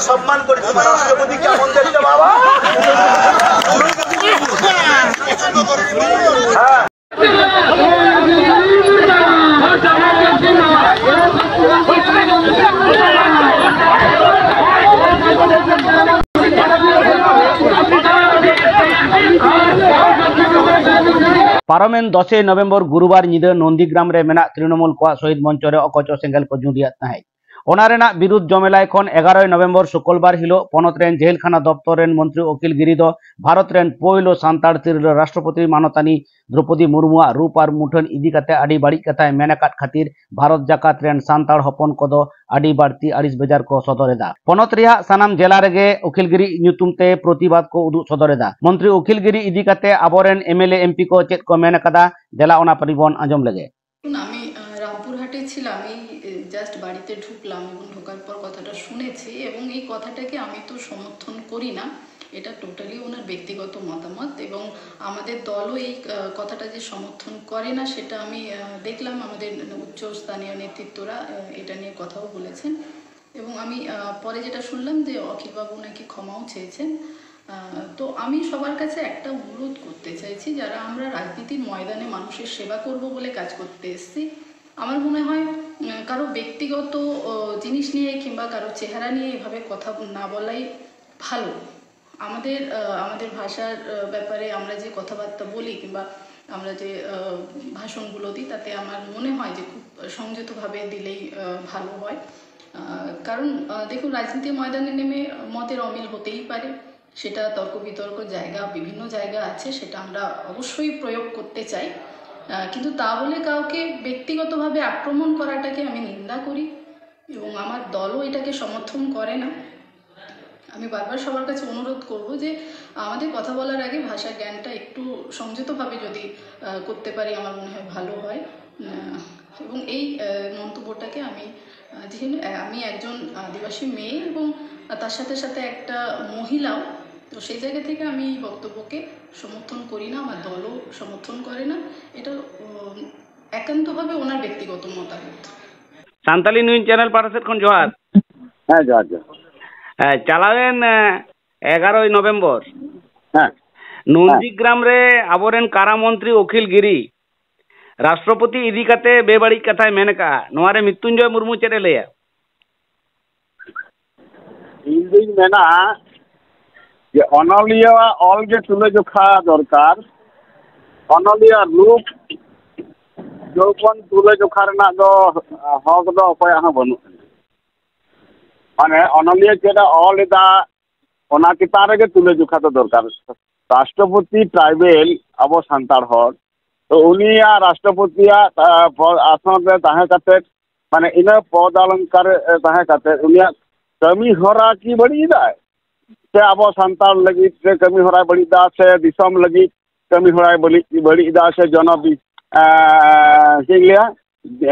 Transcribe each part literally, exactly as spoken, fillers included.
সম্মান করেছি। রাষ্ট্রপতি কেমন দেখতে বাবা? হ্যাঁ। ᱯᱟᱨᱚᱢᱮᱱ ᱫᱚᱥᱮᱭ ᱱᱚᱵᱷᱮᱢᱵᱚᱨ ᱜᱩᱨᱩᱵᱟᱨ ᱧᱤᱫᱟᱹ ᱱᱚᱱᱫᱤᱜᱨᱟᱢ ᱨᱮ ᱢᱮᱱᱟᱜ ᱛᱨᱤᱱᱚᱢᱩᱞ ᱠᱚᱣᱟᱜ ᱥᱚᱦᱤᱫ ᱢᱚᱧᱪᱚ ᱨᱮ ᱚᱠᱚᱪᱚ ᱥᱮᱸᱜᱮᱞ ᱠᱚ ᱡᱩᱸᱰᱤᱭᱟᱫ ᱛᱟᱦᱮᱸᱫ᱾ ᱚᱱᱟ ᱨᱮᱱᱟᱜ ᱵᱤᱨᱩᱫᱷ ᱡᱚᱢᱮᱞᱟᱭ ᱠᱷᱚᱱ ᱮᱜᱟᱨᱚᱭ ᱱᱚᱵᱷᱮᱢᱵᱚᱨ ᱥᱩᱠᱚᱞᱵᱟᱨ ᱦᱤᱞᱚᱜ ᱯᱚᱱᱚᱛ ᱨᱮᱱ ᱡᱮᱞ ᱠᱷᱟᱱᱟ ᱫᱚᱯᱛᱚᱨ ᱨᱮᱱ ᱢᱚᱱᱛᱨᱤ ᱚᱠᱤᱞ ᱜᱤᱨᱤ ᱫᱚ ᱵᱷᱟᱨᱚᱛ ᱨᱮᱱ ᱯᱳᱭᱞᱳ ᱥᱟᱱᱛᱟᱲ ᱛᱤᱨᱞᱟᱹ ᱨᱟᱥᱴᱨᱚᱯᱚᱛᱤ ᱢᱟᱱᱚᱛᱟᱱᱤ ᱫᱨᱚᱯᱚᱫᱤ ᱢᱩᱨᱢᱩᱣᱟᱜ ᱨᱩᱯ ᱟᱨ ᱢᱩᱴᱷᱟᱹᱱ ᱤᱫᱤ ᱠᱟᱛᱮ ᱟᱹᱰᱤ ᱵᱟᱹᱲᱤᱡ ᱠᱟᱛᱷᱟᱭ ᱢᱮᱱ ᱟᱠᱟᱫ ᱠᱷᱟᱹᱛᱤᱨ ᱵᱷᱟᱨᱚᱛ ᱡᱟᱠᱟᱛ ᱨᱮᱱ ᱥᱟᱱᱛᱟᱲ ᱦᱚᱯᱚᱱ ᱠᱚᱫᱚ ᱟᱹᱰᱤ ᱵᱟᱹᱲᱛᱤ ᱟᱹᱲᱤᱥ ᱵᱮᱡᱟᱨ ᱠᱚ ᱥᱚᱫᱚᱨ ᱮᱫᱟ᱾ ᱯᱚᱱᱚᱛ ᱨᱮᱭᱟᱜ ᱥᱟᱱᱟᱢ ᱡᱮᱞᱟ ᱨᱮᱜᱮ ᱚᱠᱤᱞ ᱜᱤᱨᱤ ᱧᱩᱛᱩᱢ ᱛᱮ ᱯᱨᱚᱛᱤᱵᱟᱫ ᱠᱚ ᱩᱫᱩᱜ ᱥᱚᱫᱚᱨ ᱮᱫᱟ᱾ ᱢᱚᱱᱛᱨᱤ ᱚᱠᱤᱞ ᱜᱤᱨᱤ ᱤᱫᱤ ᱠᱟᱛᱮ ᱟᱵᱚᱨᱮᱱ M L A, M P ᱠᱚ ᱪᱮᱫ ᱠᱚ ᱢᱮᱱ ᱟᱠᱟᱫᱟ, ᱫᱮᱞᱟ ᱚᱱᱟ ᱯᱟᱹᱨᱤ ᱵᱚᱱ ᱟᱸᱡᱚᱢ ᱞᱮᱜᱮ᱾ দেখুন, আমি আহ, রামপুরহাটে ছিলাম, এই জাস্ট বাড়িতে ঢুকলাম এবং ঢোকার পর কথাটা শুনেছি এবং এই কথাটাকে আমি তো সমর্থন করি না। এটা টোটালি ওনার ব্যক্তিগত মতামত এবং আমাদের দলও এই আহ, কথাটা যে সমর্থন করে না সেটা আমি আহ, দেখলাম। আমাদের উচ্চ স্থানীয় নেতৃত্বরা আহ, এটা নিয়ে কথাও বলেছেন এবং আমি আহ, পরে যেটা শুনলাম যে অখিলবাবু নাকি ক্ষমাও চেয়েছেন। আহ, তো আমি সবার কাছে একটা অনুরোধ করতে চাইছি, যারা আমরা রাজনীতির ময়দানে মানুষের সেবা করব বলে কাজ করতে এসেছি, আমার মনে হয় উম, কারো ব্যক্তিগত ও, জিনিস নিয়ে কিংবা কারো চেহারা নিয়ে এভাবে কথা না বলাই ভালো। আমাদের আহ, আমাদের ভাষার আহ, ব্যাপারে আমরা যে কথাবার্তা বলি কিংবা আমরা যে আহ, ভাষণগুলো দিই, তাতে আমার মনে হয় যে খুব সংযতভাবে দিলেই আহ, ভালো হয়। আহ, কারণ আহ, দেখুন, রাজনীতির ময়দানে নেমে মতের অমিল হতেই পারে, সেটা তর্ক বিতর্ক জায়গা, বিভিন্ন জায়গা আছে, সেটা আমরা অবশ্যই প্রয়োগ করতে চাই। আহ, কিন্তু তা বলে কাউকে ব্যক্তিগতভাবে আক্রমণ করাটাকে আমি নিন্দা করি এবং আমার দলও এটাকে সমর্থন করে না। আমি বারবার সবার কাছে অনুরোধ করব যে আমাদের কথা বলার আগে ভাষা জ্ঞানটা একটু সংযতভাবে যদি আহ, করতে পারি, আমার মনে হয় ভালো হয়। আহ, এবং এই আহ, মন্তব্যটাকে আমি আহ, যেহেতু আহ, আমি একজন আদিবাসী মেয়ে এবং তার সাথে সাথে একটা মহিলাও, তো সেই জায়গা থেকে আমি এই বক্তব্যকে সমর্থন করি না, আমার দলও সমর্থন করে না। এটা উম, একান্তভাবে ওনার ব্যক্তিগত মতামত। ᱥᱟᱱᱛᱟᱞᱤ ᱱᱤᱭᱩᱡᱽ ᱪᱮᱱᱮᱞ ᱯᱟᱦᱴᱟ ᱥᱮᱫ ᱠᱷᱚᱱ ᱡᱚᱦᱟᱨ᱾ ᱦᱮᱸ, ᱡᱚᱦᱟᱨ, ᱡᱚᱦᱟᱨ᱾ ᱦᱮᱸ, ᱪᱟᱞᱟᱣᱮᱱ, ᱮ, ᱮᱜᱟᱨᱚᱭ ᱱᱚᱵᱷᱮᱢᱵᱚᱨ ᱦᱮᱸ᱾ ᱱᱚᱱᱫᱤᱜᱨᱟᱢ ᱨᱮ ᱟᱵᱚᱨᱮᱱ ᱠᱟᱨᱟ ᱢᱚᱱᱛᱨᱤ ᱚᱠᱷᱤᱞ ᱜᱤᱨᱤ ᱨᱟᱥᱴᱨᱚᱯᱚᱛᱤ ᱤᱫᱤ ᱠᱟᱛᱮ ᱵᱮᱵᱟᱹᱲᱤᱡ ᱠᱟᱛᱷᱟᱭ ᱢᱮᱱ ᱟᱠᱟᱫᱼᱟ᱾ ᱱᱚᱣᱟ ᱨᱮ ᱢᱨᱤᱛᱩᱧᱡᱚᱭ ᱢᱩᱨᱢᱩ ᱪᱮᱫ ᱮ ᱞᱟᱹᱭᱟ? ᱤᱧ ᱫᱩᱧ ᱢᱮᱱᱟ ᱡᱮ ᱚᱱᱚᱞᱤᱭᱟᱹᱣᱟᱜ ᱚᱞ ᱜᱮ ᱛᱩᱞᱟᱹᱡᱚᱠᱷᱟ ᱫᱚᱨᱠᱟᱨ᱾ ᱚᱱᱚᱞᱤᱭᱟᱹᱣᱟᱜ ᱨᱩᱯ ᱡᱚᱣᱵᱚᱱ ᱛᱩᱞᱟᱹᱡᱚᱠᱷᱟ ᱨᱮᱱᱟᱜ ᱫᱚ ᱦᱚᱠ ᱫᱚ ᱚᱠᱚᱭᱟᱜ ᱦᱚᱸ ᱵᱟᱹᱱᱩᱜ ᱟᱹᱱᱤᱡ᱾ ᱢᱟᱱᱮ ᱚᱱᱚᱞᱤᱭᱟᱹ ᱪᱮᱫ ᱮ ᱚᱞ ᱮᱫᱟ, ᱚᱱᱟ ᱪᱮᱛᱟᱱ ᱨᱮᱜᱮ ᱛᱩᱞᱟᱹᱡᱚᱠᱷᱟ ᱫᱚ ᱫᱚᱨᱠᱟᱨ᱾ ᱨᱟᱥᱴᱨᱚᱯᱚᱛᱤ ᱴᱨᱟᱭᱵᱮᱞ ᱟᱵᱚ ᱥᱟᱱᱛᱟᱲ ᱦᱚᱲ, ᱛᱚ ᱩᱱᱤᱭᱟᱜ ᱨᱟᱥᱴᱨᱚᱯᱚᱛᱤᱭᱟᱜ, ᱟ, ᱯᱚ-, ᱟᱥᱚᱱ ᱨᱮ ᱛᱟᱦᱮᱸ ᱠᱟᱛᱮ, ᱢᱟᱱᱮ ᱤᱱᱟᱹ ᱯᱚᱫ ᱚᱞᱚᱝᱠᱟᱨ ᱨᱮ, ᱮ, ᱛᱟᱦᱮᱸ ᱠᱟᱛᱮ ᱩᱱᱤᱭᱟᱜ ᱠᱟᱹᱢᱤ ᱦᱚᱨᱟ ᱠᱤ ᱵᱟᱹᱲᱤᱡ ᱮᱫᱟᱭ? ᱥᱮ ᱟᱵᱚ ᱥᱟᱱᱛᱟᱲ ᱞᱟᱹᱜᱤᱫ ᱛᱮ ᱠᱟᱹᱢᱤ ᱦᱚᱨᱟᱭ ᱵᱟᱹᱲᱤᱡ ᱮᱫᱟ, ᱥᱮ ᱫᱤᱥᱚᱢ ᱞᱟᱹᱜᱤᱫ ᱠᱟᱹᱢᱤ ᱦᱚᱨᱟᱭ ᱵᱟᱹᱲᱤᱡ, ᱵᱟᱹᱲᱤᱡ ᱮᱫᱟ, ᱥᱮ ᱡᱚᱱᱚ ᱵᱤ-, ᱮ, ᱪᱮᱫ ᱤᱧ ᱞᱟᱹᱭᱟ,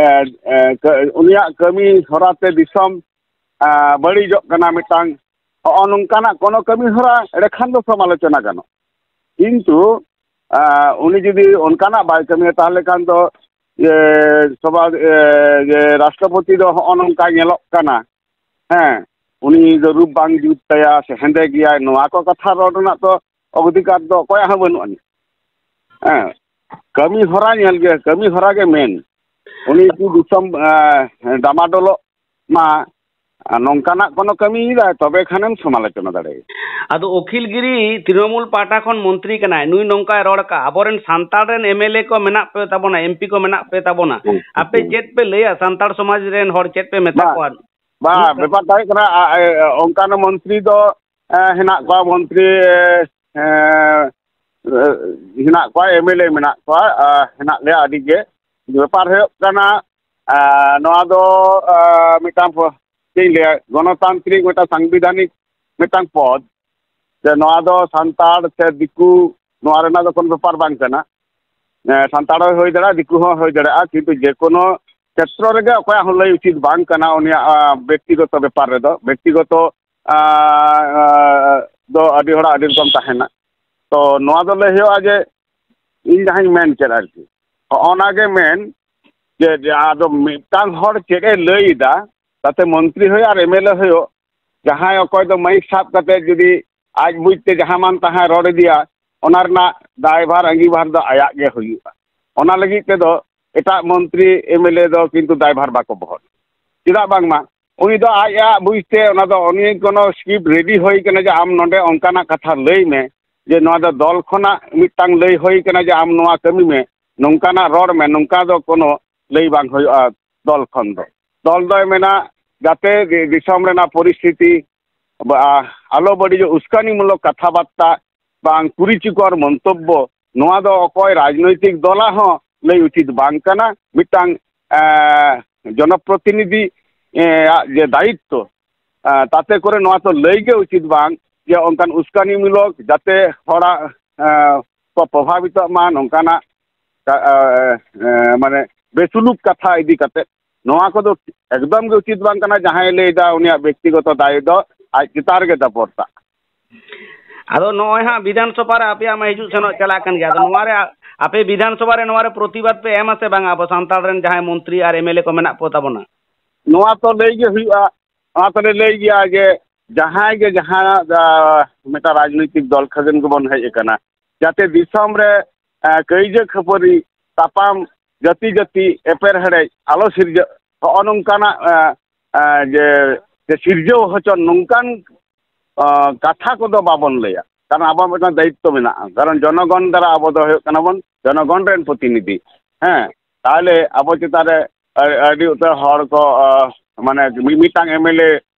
ᱮ, ᱮ, ᱠᱟᱹ-, ᱩᱱᱤᱭᱟᱜ ᱠᱟᱹᱢᱤ ᱦᱚᱨᱟ ᱛᱮ ᱫᱤᱥᱚᱢ, ᱮ, ᱵᱟᱹᱲᱤᱡᱚᱜ ᱠᱟᱱᱟ ᱢᱤᱫᱴᱟᱝ, ᱦᱚᱸᱜᱼᱚ ᱱᱚᱝᱠᱟᱱᱟᱜ ᱠᱳᱱᱳ ᱠᱟᱹᱢᱤ ᱦᱚᱨᱟ ᱮᱸᱰᱮᱠᱷᱟᱱ ᱫᱚ ᱥᱚᱢᱟᱞᱳᱪᱚᱱᱟ ᱜᱟᱱᱚᱜ᱾ ᱠᱤᱱᱛᱩ, ᱮ, ᱩᱱᱤ ᱡᱩᱫᱤ ᱚᱱᱠᱟᱱᱟᱜ ᱵᱟᱭ ᱠᱟᱹᱢᱤᱭᱟ, ᱛᱟᱦᱚᱞᱮ ᱠᱷᱟᱱ ᱫᱚ, ᱮ, ᱥᱚᱵᱷᱟ, ᱮ, ᱡᱮ ᱨᱟᱥᱴᱨᱚᱯᱚᱛᱤ ᱫᱚ ᱦᱚᱸᱜᱼᱚ ᱱᱚᱝᱠᱟ ᱧᱮᱞᱚᱜ ᱠᱟᱱᱟ, ᱦᱮᱸ, ᱩᱱᱤ ᱫᱚ ᱨᱩᱯ ᱵᱟᱝ ᱡᱩᱛ ᱛᱟᱭᱟ ᱥᱮ ᱦᱮᱸᱫᱮ ᱜᱮᱭᱟᱭ, ᱱᱚᱣᱟ ᱠᱚ ᱠᱟᱛᱷᱟ ᱨᱚᱲ ᱨᱮᱱᱟᱜ ᱫᱚ ᱚᱫᱷᱤᱠᱟᱨ ᱫᱚ ᱚᱠᱚᱭᱟᱜ ᱦᱚᱸ ᱵᱟᱹᱱᱩᱜ ᱟᱹᱱᱤᱡ᱾ ᱦᱮᱸ, ᱠᱟᱹᱢᱤ ᱦᱚᱨᱟ ᱧᱮᱞ ᱜᱮ, ᱠᱟᱹᱢᱤ ᱦᱚᱨᱟ ᱜᱮ ᱢᱮᱱ᱾ ᱩᱱᱤ ᱡᱩᱫᱤ ᱫᱤᱥᱚᱢ, ᱮ, ᱰᱟᱢᱟᱰᱚᱞᱚᱜ ᱢᱟ, ᱟᱨ ᱱᱚᱝᱠᱟᱱᱟᱜ ᱠᱳᱱᱳ ᱠᱟᱹᱢᱤ ᱮᱫᱟᱭ, ᱛᱚᱵᱮ ᱠᱷᱟᱱᱮᱢ ᱥᱚᱢᱟᱞᱳᱪᱚᱱᱟ ᱫᱟᱲᱮᱭᱟᱜᱼᱟ᱾ ᱟᱫᱚ ᱚᱠᱷᱤᱞ ᱜᱤᱨᱤ ᱛᱨᱤᱱᱚᱢᱩᱞ ᱯᱟᱦᱴᱟ ᱠᱷᱚᱱ ᱢᱚᱱᱛᱨᱤ ᱠᱟᱱᱟᱭ, ᱱᱩᱭ ᱱᱚᱝᱠᱟᱭ ᱨᱚᱲ ᱟᱠᱟᱫᱼᱟ, ᱟᱵᱚᱨᱮᱱ ᱥᱟᱱᱛᱟᱲ ᱨᱮᱱ ᱮᱢ ᱮᱞ ᱮ ᱠᱚ ᱢᱮᱱᱟᱜ ᱯᱮ ᱛᱟᱵᱚᱱᱟ, ᱮᱢ ᱯᱤ ᱠᱚ ᱢᱮᱱᱟᱜ ᱯᱮ ᱛᱟᱵᱚᱱᱟ, ᱦᱩᱸ, ᱟᱯᱮ ᱦᱩᱸ᱾ ᱪᱮᱫ ᱯᱮ ᱞᱟᱹᱭᱟ? ᱥᱟᱱᱛᱟᱲ ᱥᱚᱢᱟᱡᱽ ᱨᱮᱱ ᱦᱚᱲ ᱪᱮᱫ ᱯᱮ ᱢᱮᱛᱟ ᱵᱟᱝ, ᱠᱚᱣᱟ? ᱵᱟᱝ, ᱩᱱᱟᱹᱜ ᱵᱮᱯᱟᱨ ᱛᱟᱦᱮᱸ ᱠᱟᱱᱟ, ᱟ, ᱮ, ᱚᱱᱠᱟᱱ ᱢᱚᱱᱛᱨᱤ ᱫᱚ, ᱮ, ᱦᱮᱱᱟᱜ ᱠᱚᱣᱟ, ᱢᱚᱱᱛᱨᱤ, ᱮ, ᱮ, ᱦᱮᱱᱟᱜ ᱠᱚᱣᱟ, ᱮᱢ ᱮᱞ ᱮ ᱢᱮᱱᱟᱜ ᱠᱚᱣᱟ, ᱟ, ᱦᱮᱱᱟᱜ ᱞᱮᱭᱟ ᱟᱹᱰᱤ ᱜᱮ᱾ ᱵᱮᱯᱟᱨ ᱦᱩᱭᱩᱜ ᱠᱟᱱᱟ, ᱟ, ᱱᱚᱣᱟ ᱫᱚ, ᱟ, ᱢᱤᱫᱴᱟᱝ ᱯᱚ-, ᱪᱮᱫ ᱤᱧ ᱞᱟᱹᱭᱟ, ᱜᱚᱱᱚᱛᱟᱱᱛᱨᱤᱠ, ᱢᱤᱫᱴᱟᱝ ᱥᱟᱝᱵᱤᱫᱷᱟᱱᱤᱠ ᱢᱤᱫᱴᱟᱝ ᱯᱚᱫᱽ, ᱥᱮ ᱱᱚᱣᱟ ᱫᱚ ᱥᱟᱱᱛᱟᱲ ᱥᱮ ᱫᱤᱠᱩ, ᱱᱚᱣᱟ ᱨᱮᱱᱟᱜ ᱫᱚ ᱠᱳᱱᱳ ᱵᱮᱯᱟᱨ ᱵᱟᱝ ᱠᱟᱱᱟ᱾ ᱮ, ᱥᱟᱱᱛᱟᱲ ᱦᱚᱸᱭ ᱦᱩᱭ ᱫᱟᱲᱮᱭᱟᱜᱼᱟ, ᱫᱤᱠᱩ ᱦᱚᱸ ᱦᱩᱭ ᱫᱟᱲᱮᱭᱟᱜᱼᱟ, ᱠᱤᱱᱛᱩ ᱡᱮ ᱠᱳᱱᱳ ᱠᱷᱮᱛᱨᱚ ᱨᱮᱜᱮ ᱚᱠᱚᱭᱟᱜ ᱦᱚᱸ ᱞᱟᱹᱭ ᱩᱪᱤᱛ ᱵᱟᱝ ᱠᱟᱱᱟ ᱩᱱᱤᱭᱟᱜ, ᱟ, ᱵᱮᱠᱛᱤᱜᱚᱛᱚ ᱵᱮᱯᱟᱨ ᱨᱮᱫᱚ᱾ ᱵᱮᱠᱛᱤᱜᱚᱛᱚ, ᱟ, ᱟ, ᱫᱚ ᱟᱹᱰᱤ ᱦᱚᱲᱟᱜ ᱟᱹᱰᱤ ᱨᱚᱠᱚᱢ ᱛᱟᱦᱮᱱᱟ᱾ ᱛᱚ ᱱᱚᱣᱟ ᱫᱚ ᱞᱟᱹᱭ ᱦᱩᱭᱩᱜᱼᱟ ᱡᱮ ᱤᱧ ᱡᱟᱦᱟᱸᱧ ᱢᱮᱱ ᱠᱮᱫ ᱟᱨᱠᱤ, ᱦᱚᱸᱜᱼᱚ ᱱᱟ ᱜᱮ ᱢᱮᱱ ᱡᱮ, ᱡᱮ ᱟᱫᱚ ᱢᱤᱫᱴᱟᱝ ᱦᱚᱲ ᱪᱮᱫ ᱮ ᱞᱟᱹᱭ ᱮᱫᱟ, ᱛᱟᱛᱮ ᱢᱚᱱᱛᱨᱤ ᱦᱩᱭᱩᱜ ᱟᱨ ᱮᱢ ᱮᱞ ᱮ ᱦᱩᱭᱩᱜ, ᱡᱟᱦᱟᱸᱭ ᱚᱠᱚᱭ ᱫᱚ ᱢᱟᱭᱤᱠ ᱥᱟᱵ ᱠᱟᱛᱮ ᱡᱩᱫᱤ ᱟᱡ ᱵᱩᱡᱽ ᱛᱮ ᱡᱟᱦᱟᱸ ᱢᱟᱱ ᱛᱟᱦᱟᱸ ᱨᱚᱲ ᱤᱫᱤᱭᱟ, ᱚᱱᱟ ᱨᱮᱱᱟᱜ ᱫᱟᱭᱵᱷᱟᱨ ᱟᱸᱜᱤᱵᱷᱟᱨ ᱫᱚ ᱟᱭᱟᱜ ᱜᱮ ᱦᱩᱭᱩᱜᱼᱟ᱾ ᱚᱱᱟ ᱞᱟᱹᱜᱤᱫ ᱛᱮᱫᱚ ᱮᱴᱟᱜ ᱢᱚᱱᱛᱨᱤ, ᱮᱢ ᱮᱞ ᱮ ᱫᱚ ᱠᱤᱱᱛᱩ ᱫᱟᱭᱵᱷᱟᱨ ᱵᱟᱠᱚ ᱵᱚᱦᱚᱱ᱾ ᱪᱮᱫᱟᱜ ᱵᱟᱝᱢᱟ ᱩᱱᱤ ᱫᱚ ᱟᱡᱟᱜ ᱵᱩᱡᱽ ᱛᱮ ᱚᱱᱟ ᱫᱚ ᱩᱱᱤ ᱠᱳᱱᱳ ᱥᱠᱨᱤᱯᱴ ᱨᱮᱰᱤ ᱦᱩᱭ ᱠᱟᱱᱟ ᱡᱮ ᱟᱢ ᱱᱚᱰᱮ ᱚᱱᱠᱟᱱᱟᱜ ᱠᱟᱛᱷᱟ ᱞᱟᱹᱭ ᱢᱮ, ᱡᱮ ᱱᱚᱣᱟ ᱫᱚ ᱫᱚᱞ ᱠᱷᱚᱱᱟᱜ ᱢᱤᱫᱴᱟᱝ ᱞᱟᱹᱭ ᱦᱩᱭ ᱠᱟᱱᱟ ᱡᱮ ᱟᱢ ᱱᱚᱣᱟ ᱠᱟᱹᱢᱤ ᱢᱮ, ᱱᱚᱝᱠᱟᱱᱟᱜ ᱨᱚᱲ ᱢᱮ, ᱱᱚᱝᱠᱟ ᱫᱚ ᱠᱳᱱᱳ ᱞᱟᱹᱭ ᱵᱟᱝ ᱦᱩᱭᱩᱜᱼᱟ ᱫᱚᱞ ᱠᱷᱚᱱ ᱫᱚ᱾ ᱫᱚᱞ ᱫᱚᱭ ᱢᱮᱱᱟ ᱡᱟᱛᱮ ᱫᱤ-, ᱫᱤᱥᱚᱢ ᱨᱮᱱᱟᱜ ᱯᱚᱨᱤᱥᱛᱷᱤᱛᱤ ᱵᱟ-, ᱟᱞᱚ ᱵᱟᱹᱲᱤᱡᱚᱜ, ᱩᱥᱠᱟᱱᱤᱢᱩᱞᱚᱠ ᱠᱟᱛᱷᱟᱵᱟᱨᱛᱟ ᱵᱟᱝ ᱠᱩᱨᱤᱪᱤᱠᱚᱨ ᱢᱚᱱᱛᱚᱵᱵᱚ, ᱱᱚᱣᱟ ᱫᱚ ᱚᱠᱚᱭ ᱨᱟᱡᱽᱱᱳᱭᱛᱤᱠ ᱫᱚᱞᱟᱜ ᱦᱚᱸ ᱞᱟᱹᱭ ᱩᱪᱤᱛ ᱵᱟᱝ ᱠᱟᱱᱟ᱾ ᱢᱤᱫᱴᱟᱝ, ᱮᱸ, ᱡᱚᱱᱚᱯᱨᱚᱛᱤᱱᱤᱫᱷᱤ, ᱮᱸ, ᱟᱜ ᱡᱮ ᱫᱟᱭᱤᱛᱛᱚ, ᱮᱸ, ᱛᱟᱛᱮ ᱠᱚᱨᱮ ᱱᱚᱣᱟ ᱛᱚ ᱞᱟᱹᱭ ᱜᱮ ᱩᱪᱤᱛ ᱵᱟᱝ ᱡᱮ ᱚᱱᱠᱟᱱ ᱩᱥᱠᱟᱱᱤᱢᱩᱞᱚᱠ ᱡᱟᱛᱮ ᱦᱚᱲᱟᱜ, ᱮᱸ, ᱠᱚ ᱯᱨᱚᱵᱷᱟᱵᱤᱛᱚᱜ ᱢᱟ ᱱᱚᱝᱠᱟᱱᱟᱜ, ᱮᱸ, ᱮᱸ, ᱢᱟᱱᱮ ᱵᱮᱥᱩᱞᱩᱠ ᱠᱟᱛᱷᱟ ᱤᱫᱤ ᱠᱟᱛᱮ᱾ ᱱᱚᱣᱟ ᱠᱚᱫᱚ ᱮᱠᱫᱚᱢ ᱜᱮ ᱩᱪᱤᱛ ᱵᱟᱝ ᱠᱟᱱᱟ᱾ ᱡᱟᱦᱟᱸᱭ ᱞᱟᱹᱭᱫᱟ ᱩᱱᱤᱭᱟᱜ ᱵᱮᱠᱛᱤᱜᱚᱛᱚ ᱫᱟᱭ ᱫᱚ ᱟᱡ ᱪᱮᱛᱟᱱ ᱨᱮᱜᱮ ᱫᱟᱯᱚᱴ ᱛᱟᱜ᱾ ᱟᱫᱚ ᱱᱚᱜᱼᱚᱭ ᱦᱟᱸᱜ ᱵᱤᱫᱷᱟᱱ ᱥᱚᱵᱷᱟ ᱨᱮ ᱟᱯᱮᱭᱟᱜ ᱢᱟ ᱦᱤᱡᱩᱜ ᱥᱮᱱᱚᱜ ᱪᱟᱞᱟᱜ ᱠᱟᱱ ᱜᱮᱭᱟ, ᱟᱫᱚ ᱱᱚᱣᱟ ᱨᱮ ᱟᱯᱮ ᱵᱤᱫᱷᱟᱱ ᱥᱚᱵᱷᱟ ᱨᱮ ᱱᱚᱣᱟ ᱨᱮ ᱯᱨᱚᱛᱤᱵᱟᱫ ᱯᱮ ᱮᱢᱟ ᱥᱮ ᱵᱟᱝᱟ? ᱟᱵᱚ ᱥᱟᱱᱛᱟᱲ ᱨᱮᱱ ᱡᱟᱦᱟᱸᱭ ᱢᱚᱱᱛᱨᱤ ᱟᱨ ᱮᱢ ᱮᱞ ᱮ ᱠᱚ ᱢᱮᱱᱟᱜ ᱠᱚ ᱛᱟᱵᱚᱱᱟ᱾ ᱱᱚᱣᱟ ᱛᱚ ᱞᱟᱹᱭ ᱜᱮ ᱦᱩᱭᱩᱜᱼᱟ, ᱱᱚᱣᱟ ᱛᱚᱞᱮ ᱞᱟᱹᱭ ᱜᱮᱭᱟ ᱡᱮ ᱡᱟᱦᱟᱸᱭ ᱜᱮ ᱡᱟᱦᱟᱸ, ᱟ, ᱢᱤᱫᱴᱟᱝ ᱨᱟᱡᱽᱱᱳᱭᱛᱤᱠ ᱫᱚᱞ ᱠᱷᱟᱹᱫᱟᱹᱱ ᱜᱮᱵᱚᱱ ᱦᱮᱡ ᱟᱠᱟᱱᱟ, ᱡᱟᱛᱮ ᱫᱤᱥᱚᱢ ᱨᱮ, ᱟ, ᱠᱟᱹᱭᱡᱟᱹ ᱠᱷᱟᱹᱯᱟᱹᱨᱤ, ᱛᱟᱯᱟᱢ, ᱡᱟᱹᱛᱤ ᱡᱟᱹᱛᱤ ᱮᱯᱮᱨ ᱦᱮᱲᱮᱡ ᱟᱞᱚ ᱥᱤᱨᱡᱟᱹᱜ, ᱦᱚᱸᱜᱼᱚ ᱱᱚᱝᱠᱟᱱᱟᱜ, ᱟ, ᱟ, ᱡᱮ, ᱡᱮ ᱥᱤᱨᱡᱟᱹᱣ ᱦᱚᱪᱚ ᱱᱚᱝᱠᱟᱱ ᱟᱸ, ᱠᱟᱛᱷᱟ ᱠᱚᱫᱚ ᱵᱟᱵᱚᱱ ᱞᱟᱹᱭᱟ, ᱠᱟᱨᱚᱱ ᱟᱵᱚᱣᱟᱜ ᱢᱤᱫᱴᱟᱝ ᱫᱟᱭᱤᱛᱛᱚ ᱢᱮᱱᱟᱜᱼᱟ, ᱠᱟᱨᱚᱱ ᱡᱚᱱᱚᱜᱚᱱ ᱫᱟᱨᱟ ᱟᱵᱚ ᱫᱚ ᱦᱩᱭᱩᱜ ᱠᱟᱱᱟ ᱵᱚᱱ ᱡᱚᱱᱚᱜᱚᱱ ᱨᱮᱱ ᱯᱨᱚᱛᱤᱱᱤᱫᱷᱤ᱾ ᱦᱮᱸ, ᱛᱟᱦᱚᱞᱮ ᱟᱵᱚ ᱪᱮᱛᱟᱱ ᱨᱮ ᱟ-, ᱟᱹᱰᱤ ᱩᱛᱟᱹᱨ ᱦᱚᱲ ᱠᱚ, ᱟ, ᱢᱟᱱᱮ ᱢᱤ-, ᱢᱤᱫᱴᱟᱝ ᱮᱢ ᱮᱞ ᱮ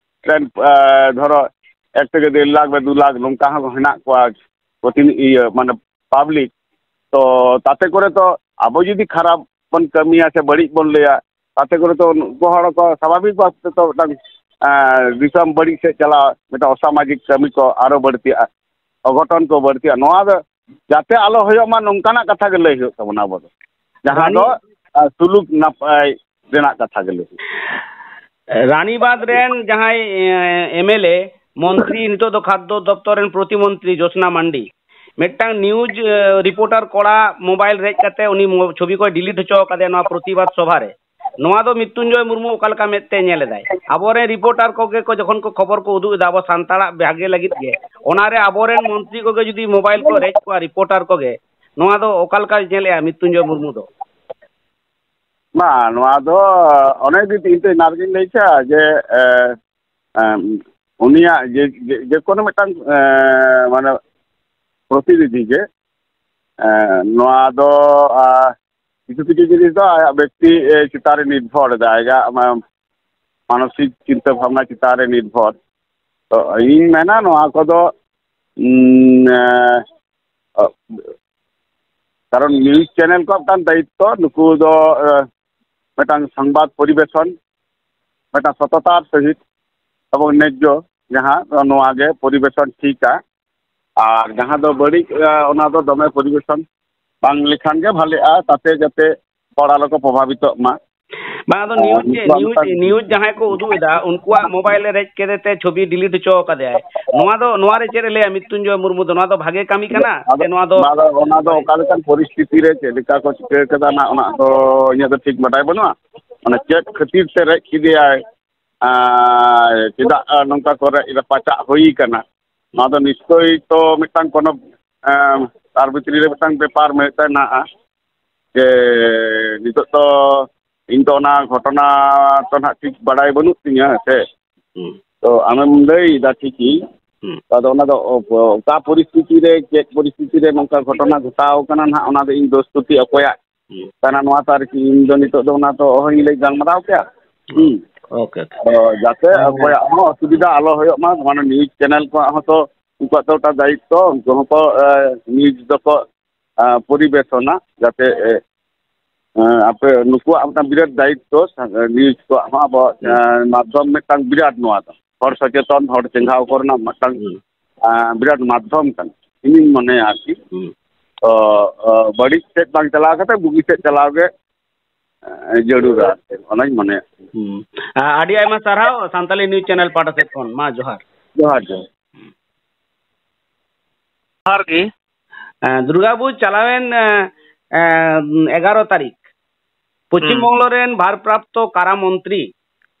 ᱨᱮᱱ, ᱟ, ᱫᱷᱚᱨᱚ ᱮᱠ ᱛᱷᱮᱠᱮ ᱰᱮᱲ ᱞᱟᱠᱷ ᱵᱟ ᱫᱩ ᱞᱟᱠᱷ ᱱᱚᱝᱠᱟ ᱦᱚᱸ ᱦᱮᱱᱟᱜ ᱠᱚᱣᱟ ᱯᱨᱚᱛᱤᱱᱤ-, ᱤᱭᱟᱹ, ᱢᱟᱱᱮ ᱯᱟᱵᱽᱞᱤᱠ᱾ ᱛᱚ ᱛᱟᱛᱮ ᱠᱚᱨᱮ ᱛᱚ ᱟᱵᱚ ᱡᱩᱫᱤ ᱠᱷᱟᱨᱟᱯ ᱵᱚᱱ ᱠᱟᱹᱢᱤᱭᱟ ᱥᱮ ᱵᱟᱹᱲᱤᱡ ᱵᱚᱱ ᱞᱟᱹᱭᱟ, ᱛᱟᱛᱮ ᱠᱚᱨᱮ ᱛᱚ ᱩᱱᱠᱩ ᱦᱚᱲ ᱠᱚ ᱥᱟᱵᱷᱟᱵᱤᱠ ᱵᱷᱟᱵ ᱛᱮ ᱛᱚ ᱢᱤᱫᱴᱟᱝ, ᱮᱸ, ᱫᱤᱥᱚᱢ ᱵᱟᱹᱲᱤᱡ ᱥᱮᱫ ᱪᱟᱞᱟᱣ, ᱢᱤᱫᱴᱟᱝ ᱚᱥᱟᱢᱟᱡᱤᱠ ᱠᱟᱹᱢᱤ ᱠᱚ ᱟᱨᱚ ᱵᱟᱹᱲᱛᱤᱜᱼᱟ, ᱚᱜᱷᱚᱴᱚᱱ ᱠᱚ ᱵᱟᱹᱲᱛᱤᱜᱼᱟ᱾ ᱱᱚᱣᱟ ᱫᱚ ᱡᱟᱛᱮ ᱟᱞᱚ ᱦᱩᱭᱩᱜ ᱢᱟ, ᱱᱚᱝᱠᱟᱱᱟᱜ ᱠᱟᱛᱷᱟ ᱜᱮ ᱞᱟᱹᱭ ᱦᱩᱭᱩᱜ ᱛᱟᱵᱚᱱᱟ ᱟᱵᱚ ᱫᱚ, ᱡᱟᱦᱟᱸ ᱨᱟᱱᱤ ᱫᱚ, ᱮᱸ, ᱥᱩᱞᱩᱠ ᱱᱟᱯᱟᱭ ᱨᱮᱱᱟᱜ ᱠᱟᱛᱷᱟ ᱜᱮ ᱞᱟᱹᱭ ᱦᱩᱭᱩᱜ᱾ ᱨᱟᱱᱤᱵᱟᱸᱫᱷ ᱨᱮᱱ ᱡᱟᱦᱟᱸᱭ, ᱮᱸ, ᱮᱢ ᱮᱞ ᱮ ᱢᱚᱱᱛᱨᱤ, ᱱᱤᱛᱚᱜ ᱫᱚ ᱠᱷᱟᱫᱽᱫᱚ ᱫᱚᱯᱛᱚᱨ ᱨᱮᱱ ᱯᱨᱚᱛᱤᱢᱚᱱᱛᱨᱤ ᱡᱳᱥᱱᱟ ᱢᱟᱱᱰᱤ ᱢᱤᱫᱴᱟᱝ ᱱᱤᱭᱩᱡᱽ, ᱮᱸ, ᱨᱤᱯᱳᱨᱴᱟᱨ ᱠᱚᱲᱟ ᱢᱳᱵᱟᱭᱤᱞ ᱨᱮᱡ ᱠᱟᱛᱮ ᱩᱱᱤ ᱢᱚ-, ᱪᱷᱚᱵᱤ ᱠᱚᱭ ᱰᱤᱞᱤᱴ ᱦᱚᱪᱚ ᱟᱠᱟᱫᱮᱭᱟ ᱱᱚᱣᱟ ᱯᱨᱚᱛᱤᱵᱟᱫ ᱥᱚᱵᱷᱟ ᱨᱮ᱾ ᱱᱚᱣᱟ ᱫᱚ ᱢᱨᱤᱛᱭᱩᱧᱡᱚᱭ ᱢᱩᱨᱢᱩ ᱚᱠᱟ ᱞᱮᱠᱟ ᱢᱮᱫ ᱛᱮ ᱧᱮᱞ ᱮᱫᱟᱭ? ᱟᱵᱚᱨᱮᱱ ᱨᱤᱯᱳᱨᱴᱟᱨ ᱠᱚᱜᱮ ᱠᱚ ᱡᱚᱠᱷᱚᱱ ᱠᱚ ᱠᱷᱚᱵᱚᱨ ᱠᱚ ᱩᱫᱩᱜ ᱮᱫᱟ ᱟᱵᱚ ᱥᱟᱱᱛᱟᱲᱟᱜ ᱵᱷᱟᱜᱮ ᱞᱟᱹᱜᱤᱫ ᱜᱮ, ᱚᱱᱟᱨᱮ ᱟᱵᱚᱨᱮᱱ ᱢᱚᱱᱛᱨᱤ ᱠᱚᱜᱮ ᱡᱩᱫᱤ ᱢᱳᱵᱟᱭᱤᱞ ᱠᱚ ᱨᱮᱡ ᱠᱚᱣᱟ, ᱨᱤᱯᱳᱨᱴᱟᱨ ᱠᱚᱜᱮ, ᱱᱚᱣᱟ ᱫᱚ ᱚᱠᱟ ᱞᱮᱠᱟᱭ ᱧᱮᱞᱮᱫᱼᱟ ᱢᱨᱤᱛᱭᱩᱧᱡᱚᱭ ᱢᱩᱨᱢᱩ ᱫᱚ? ᱵᱟᱝ, ᱱᱚᱣᱟ ᱫᱚ ᱚᱱᱮ ᱡᱮ ᱤᱧ ᱫᱚ ᱮᱱᱟᱝ ᱨᱮᱜᱤᱧ ᱞᱟᱹᱭ ᱠᱮᱫᱟ ᱡᱮ, ᱮ, ᱮᱢ, ᱩᱱᱤᱭᱟᱜ ᱡᱮ, ᱡᱮ, ᱡᱮᱠᱳᱱᱳ ᱢᱤᱫᱴᱟᱝ, ᱮ, ᱢᱟᱱᱮ ᱯᱨᱚᱛᱤᱱᱤᱫᱷᱤ ᱜᱮ, ᱮ, ᱱᱚᱣᱟ ᱫᱚ, ᱟ, ᱠᱤᱪᱷᱩ ᱠᱤᱪᱷᱩ ᱡᱤᱱᱤᱥ ᱫᱚ ᱟᱭᱟᱜ ᱵᱮᱠᱛᱤ, ᱮ, ᱪᱮᱛᱟᱱ ᱨᱮ ᱱᱤᱨᱵᱷᱚᱨ ᱮᱫᱟ, ᱟᱭᱟᱜ ᱢᱟ-, ᱢᱟᱱᱚᱥᱤᱠ ᱪᱤᱱᱛᱟᱹ ᱵᱷᱟᱵᱽᱱᱟ ᱪᱮᱛᱟᱱ ᱨᱮ ᱱᱤᱨᱵᱷᱚᱨ᱾ ᱛᱚ ᱤᱧ ᱢᱮᱱᱟ ᱱᱚᱣᱟ ᱠᱚᱫᱚ, ᱩᱢ, ᱮ, ᱚ, ᱠᱟᱨᱚᱱ ᱱᱤᱭᱩᱡᱽ ᱪᱮᱱᱮᱞ ᱠᱚᱣᱟᱜ ᱢᱤᱫᱴᱟᱝ ᱫᱟᱭᱤᱛᱛᱚ, ᱱᱩᱠᱩ ᱫᱚ, ᱮ, ᱢᱤᱫᱴᱟᱝ ᱥᱚᱝᱵᱟᱫ ᱯᱚᱨᱤᱵᱮᱥᱚᱱ, ᱢᱤᱫᱴᱟᱝ ᱥᱚᱛᱚᱛᱟᱨ ᱥᱚᱦᱤᱛ ᱮᱵᱚᱝ ᱱᱮᱡᱽᱡᱚ ᱡᱟᱦᱟᱸ, ᱱᱚᱣᱟ ᱜᱮ ᱯᱚᱨᱤᱵᱮᱥᱚᱱ ᱴᱷᱤᱠᱟ᱾ ᱟᱨ ᱡᱟᱦᱟᱸ ᱫᱚ ᱵᱟᱹᱲᱤᱡ, ᱮ, ᱚᱱᱟ ᱫᱚ ᱫᱚᱢᱮ ᱯᱚᱨᱤᱵᱮᱥᱚᱱ ᱵᱟᱝ ᱞᱮᱠᱷᱟᱱ ᱜᱮ ᱵᱷᱟᱞᱮᱜᱼᱟ, ᱛᱟᱛᱮ ᱡᱟᱛᱮ ᱦᱚᱲ ᱟᱞᱚ ᱠᱚ ᱯᱨᱚᱵᱷᱟᱵᱤᱛᱚᱜ ᱢᱟ᱾ ᱵᱟᱝ, ᱟᱫᱚ ᱟᱨ ᱱᱤᱭᱩᱡᱽ ᱪᱮᱫ, ᱱᱩᱠᱩᱣᱟᱜ ᱱᱤᱭᱩᱡᱽ, ᱢᱤᱫᱴᱟᱝ ᱱᱤᱭᱩᱡᱽ ᱡᱟᱦᱟᱸᱭ ᱠᱚ ᱩᱫᱩᱜ ᱮᱫᱟ, ᱩᱱᱠᱩᱣᱟᱜ ᱢᱳᱵᱟᱭᱤᱞ ᱨᱮ ᱨᱮᱡ ᱠᱮᱫᱮ ᱛᱮ ᱪᱷᱚᱵᱤ ᱰᱤᱞᱤᱴ ᱦᱚᱪᱚ ᱠᱟᱫᱮᱭᱟᱭ᱾ ᱱᱚᱣᱟ ᱫᱚ, ᱱᱚᱣᱟ ᱨᱮ ᱪᱮᱫ ᱮ ᱞᱟᱹᱭᱟ ᱢᱨᱤᱛᱭᱩᱧᱡᱚᱭ ᱢᱩᱨᱢᱩ ᱫᱚ? ᱱᱚᱣᱟ ᱫᱚ ᱵᱷᱟᱜᱮ ᱠᱟᱹᱢᱤ ᱠᱟᱱᱟ ᱥᱮ ᱟᱫᱚ ᱱᱚᱣᱟ ᱫᱚ ᱵᱟᱝ, ᱚᱱᱟ ᱫᱚ ᱚᱠᱟ ᱞᱮᱠᱟᱱ ᱯᱚᱨᱤᱥᱛᱷᱤᱛᱤ ᱨᱮ ᱪᱮᱫ ᱞᱮᱠᱟ ᱠᱚ ᱪᱤᱠᱟᱹ ᱠᱟᱫᱟ ᱱᱟᱜ, ᱚᱱᱟ ᱫᱚ ᱤᱧᱟᱹᱜ ᱫᱚ ᱴᱷᱤᱠ ᱵᱟᱰᱟᱭ ᱵᱟᱹᱱᱩᱜᱼᱟ᱾ ᱢᱟᱱᱮ ᱪᱮᱫ ᱠᱷᱟᱹᱛᱤᱨ ᱛᱮ ᱨᱮᱡ ᱠᱮᱫᱮᱭᱟᱭ, ᱟᱨ ᱪᱮᱫᱟᱜ ᱱᱚᱝᱠᱟ ᱠᱚ ᱨᱮᱡ ᱨᱟᱯᱟᱪᱟᱜ ᱦᱩᱭ ᱠᱟᱱᱟ, ᱱᱚᱣᱟ ᱫᱚ ᱱᱤᱥᱪᱳᱭ ᱛᱚ ᱢᱤᱫᱴᱟᱝ ᱠᱳᱱᱳ, ᱮᱸ, ᱛᱟᱨ ᱵᱷᱤᱛᱨᱤ ᱨᱮ ᱢᱤᱫᱴᱟᱝ ᱵᱮᱯᱟᱨ ᱢᱮᱱᱟᱜᱼᱟ᱾ ᱡᱮ ᱱᱤᱛᱚᱜ ᱫᱚ ᱤᱧ ᱫᱚ ᱚᱱᱟ ᱜᱷᱚᱴᱚᱱᱟ ᱛᱚ ᱱᱟᱦᱟᱜ ᱴᱷᱤᱠ ᱵᱟᱲᱟᱭ ᱵᱟᱹᱱᱩᱜ ᱛᱤᱧᱟᱹ, ᱦᱮᱸ ᱥᱮ? ᱦᱩᱸ᱾ ᱛᱚ ᱟᱢᱮᱢ ᱞᱟᱹᱭ ᱮᱫᱟ ᱴᱷᱤᱠ ᱜᱮ᱾ ᱦᱩᱸ᱾ ᱟᱫᱚ ᱚᱱᱟ ᱫᱚ ᱚ-, ᱚᱠᱟ ᱯᱚᱨᱤᱥᱛᱷᱤᱛᱤ ᱨᱮ, ᱪᱮᱫ ᱯᱚᱨᱤᱥᱛᱷᱤᱛᱤ ᱨᱮ ᱱᱚᱝᱠᱟ ᱜᱷᱚᱴᱚᱱᱟ ᱜᱷᱚᱴᱟᱣ ᱠᱟᱱᱟ ᱱᱟᱦᱟᱜ, ᱚᱱᱟ ᱫᱚ ᱤᱧ ᱫᱳᱥ ᱫᱚ ᱪᱮᱫ ᱚᱠᱚᱭᱟᱜ ᱦᱩᱸ᱾ ᱠᱟᱱᱟ ᱱᱚᱣᱟ ᱛᱚ ᱟᱨᱠᱤ ᱤᱧ ᱫᱚ ᱱᱤᱛᱚᱜ ᱫᱚ ᱚᱱᱟ ᱫᱚ ᱚᱦᱚᱧ ᱞᱟᱹᱭ ᱜᱟᱞᱢᱟᱨᱟᱣ ᱠᱮᱭᱟ᱾ ᱦᱩᱸ᱾ Okay, okay. ᱛᱚ ᱡᱟᱛᱮ ᱦᱮᱸ, ᱦᱮᱸ᱾ ᱚᱠᱚᱭᱟᱜ ᱦᱚᱸ ᱚᱥᱩᱵᱤᱫᱷᱟ ᱟᱞᱚ ᱦᱩᱭᱩᱜ ᱢᱟ, ᱢᱟᱱᱮ ᱱᱤᱭᱩᱡᱽ ᱪᱮᱱᱮᱞ ᱠᱚᱣᱟᱜ ᱦᱚᱸᱛᱚ ᱩᱱᱠᱩᱣᱟᱜ ᱫᱚ ᱚᱱᱟ ᱫᱟᱭᱤᱛᱛᱚ, ᱩᱱᱠᱩ ᱦᱚᱸᱛᱚ, ᱮ, ᱱᱤᱭᱩᱡᱽ ᱫᱚᱠᱚ, ᱮ, ᱯᱚᱨᱤᱵᱮᱥᱚᱱᱟ, ᱡᱟᱛᱮ, ᱮ, ᱮ, ᱟᱯᱮ ᱱᱩᱠᱩᱣᱟᱜ ᱢᱤᱫᱴᱟᱝ ᱵᱤᱨᱟᱴ ᱫᱟᱭᱤᱛᱛᱚ, ᱥᱟ-, ᱱᱤᱭᱩᱡᱽ ᱠᱚᱣᱟᱜ ᱦᱚᱸ ᱟᱵᱚᱣᱟᱜ, ᱦᱩᱸ᱾ ᱮ, ᱢᱟᱫᱽᱫᱷᱚᱢ ᱢᱤᱫᱴᱟᱝ ᱵᱤᱨᱟᱴ ᱱᱚᱣᱟ ᱫᱚ᱾ ᱦᱚᱲ ᱥᱚᱪᱮᱛᱚᱱ, ᱦᱚᱲ ᱪᱮᱸᱜᱷᱟᱣ ᱠᱚᱨᱮᱱᱟᱜ ᱢᱤᱫᱴᱟᱝ, ᱦᱩᱸ᱾ ᱮ, ᱵᱤᱨᱟᱴ ᱢᱟᱫᱽᱫᱷᱚᱢ ᱠᱟᱱᱟ, ᱤᱧᱤᱧ ᱢᱚᱱᱮᱭᱟ ᱟᱨᱠᱤ᱾ ᱦᱩᱸ᱾ ᱛᱚ, ᱚ, ᱵᱟᱹᱲᱤᱡ ᱥᱮᱫ ᱵᱟᱝ ᱪᱟᱞᱟᱣ ᱠᱟᱛᱮ ᱵᱩᱜᱤ ᱥᱮᱫ ᱪᱟᱞᱟᱣ ᱜᱮ, ᱮ, ᱡᱟᱹᱨᱩᱲᱟ, ᱚᱱᱟᱧ ᱢᱚᱱᱮᱭᱟ᱾ ᱦᱩᱸ᱾ ᱟ-, ᱟᱹᱰᱤ ᱟᱭᱢᱟ ᱥᱟᱨᱦᱟᱣ ᱥᱟᱱᱛᱟᱞᱤ ᱱᱤᱭᱩᱡᱽ ᱪᱮᱱᱮᱞ ᱯᱟᱦᱴᱟ ᱥᱮᱫ ᱠᱷᱚᱱ᱾ ᱢᱟ ᱡᱚᱦᱟᱨ᱾ ᱡᱚᱦᱟᱨ, ᱡᱚᱦᱟᱨ᱾ ᱡᱚᱦᱟᱨ ᱜᱮ᱾ ᱮ, ᱫᱩᱨᱜᱟ ᱵᱩᱡᱽ ᱪᱟᱞᱟᱣᱮᱱ, ᱮ, ᱮ, ᱮᱜᱟᱨᱚ ᱛᱟᱹᱨᱤᱠᱷ᱾ ᱯᱚᱪᱷᱤᱢ ᱦᱩᱸ᱾ ᱵᱚᱝᱜᱚ ᱨᱮᱱ ᱵᱷᱟᱨᱯᱨᱟᱯᱛᱚ ᱠᱟᱨᱟ ᱢᱚᱱᱛᱨᱤ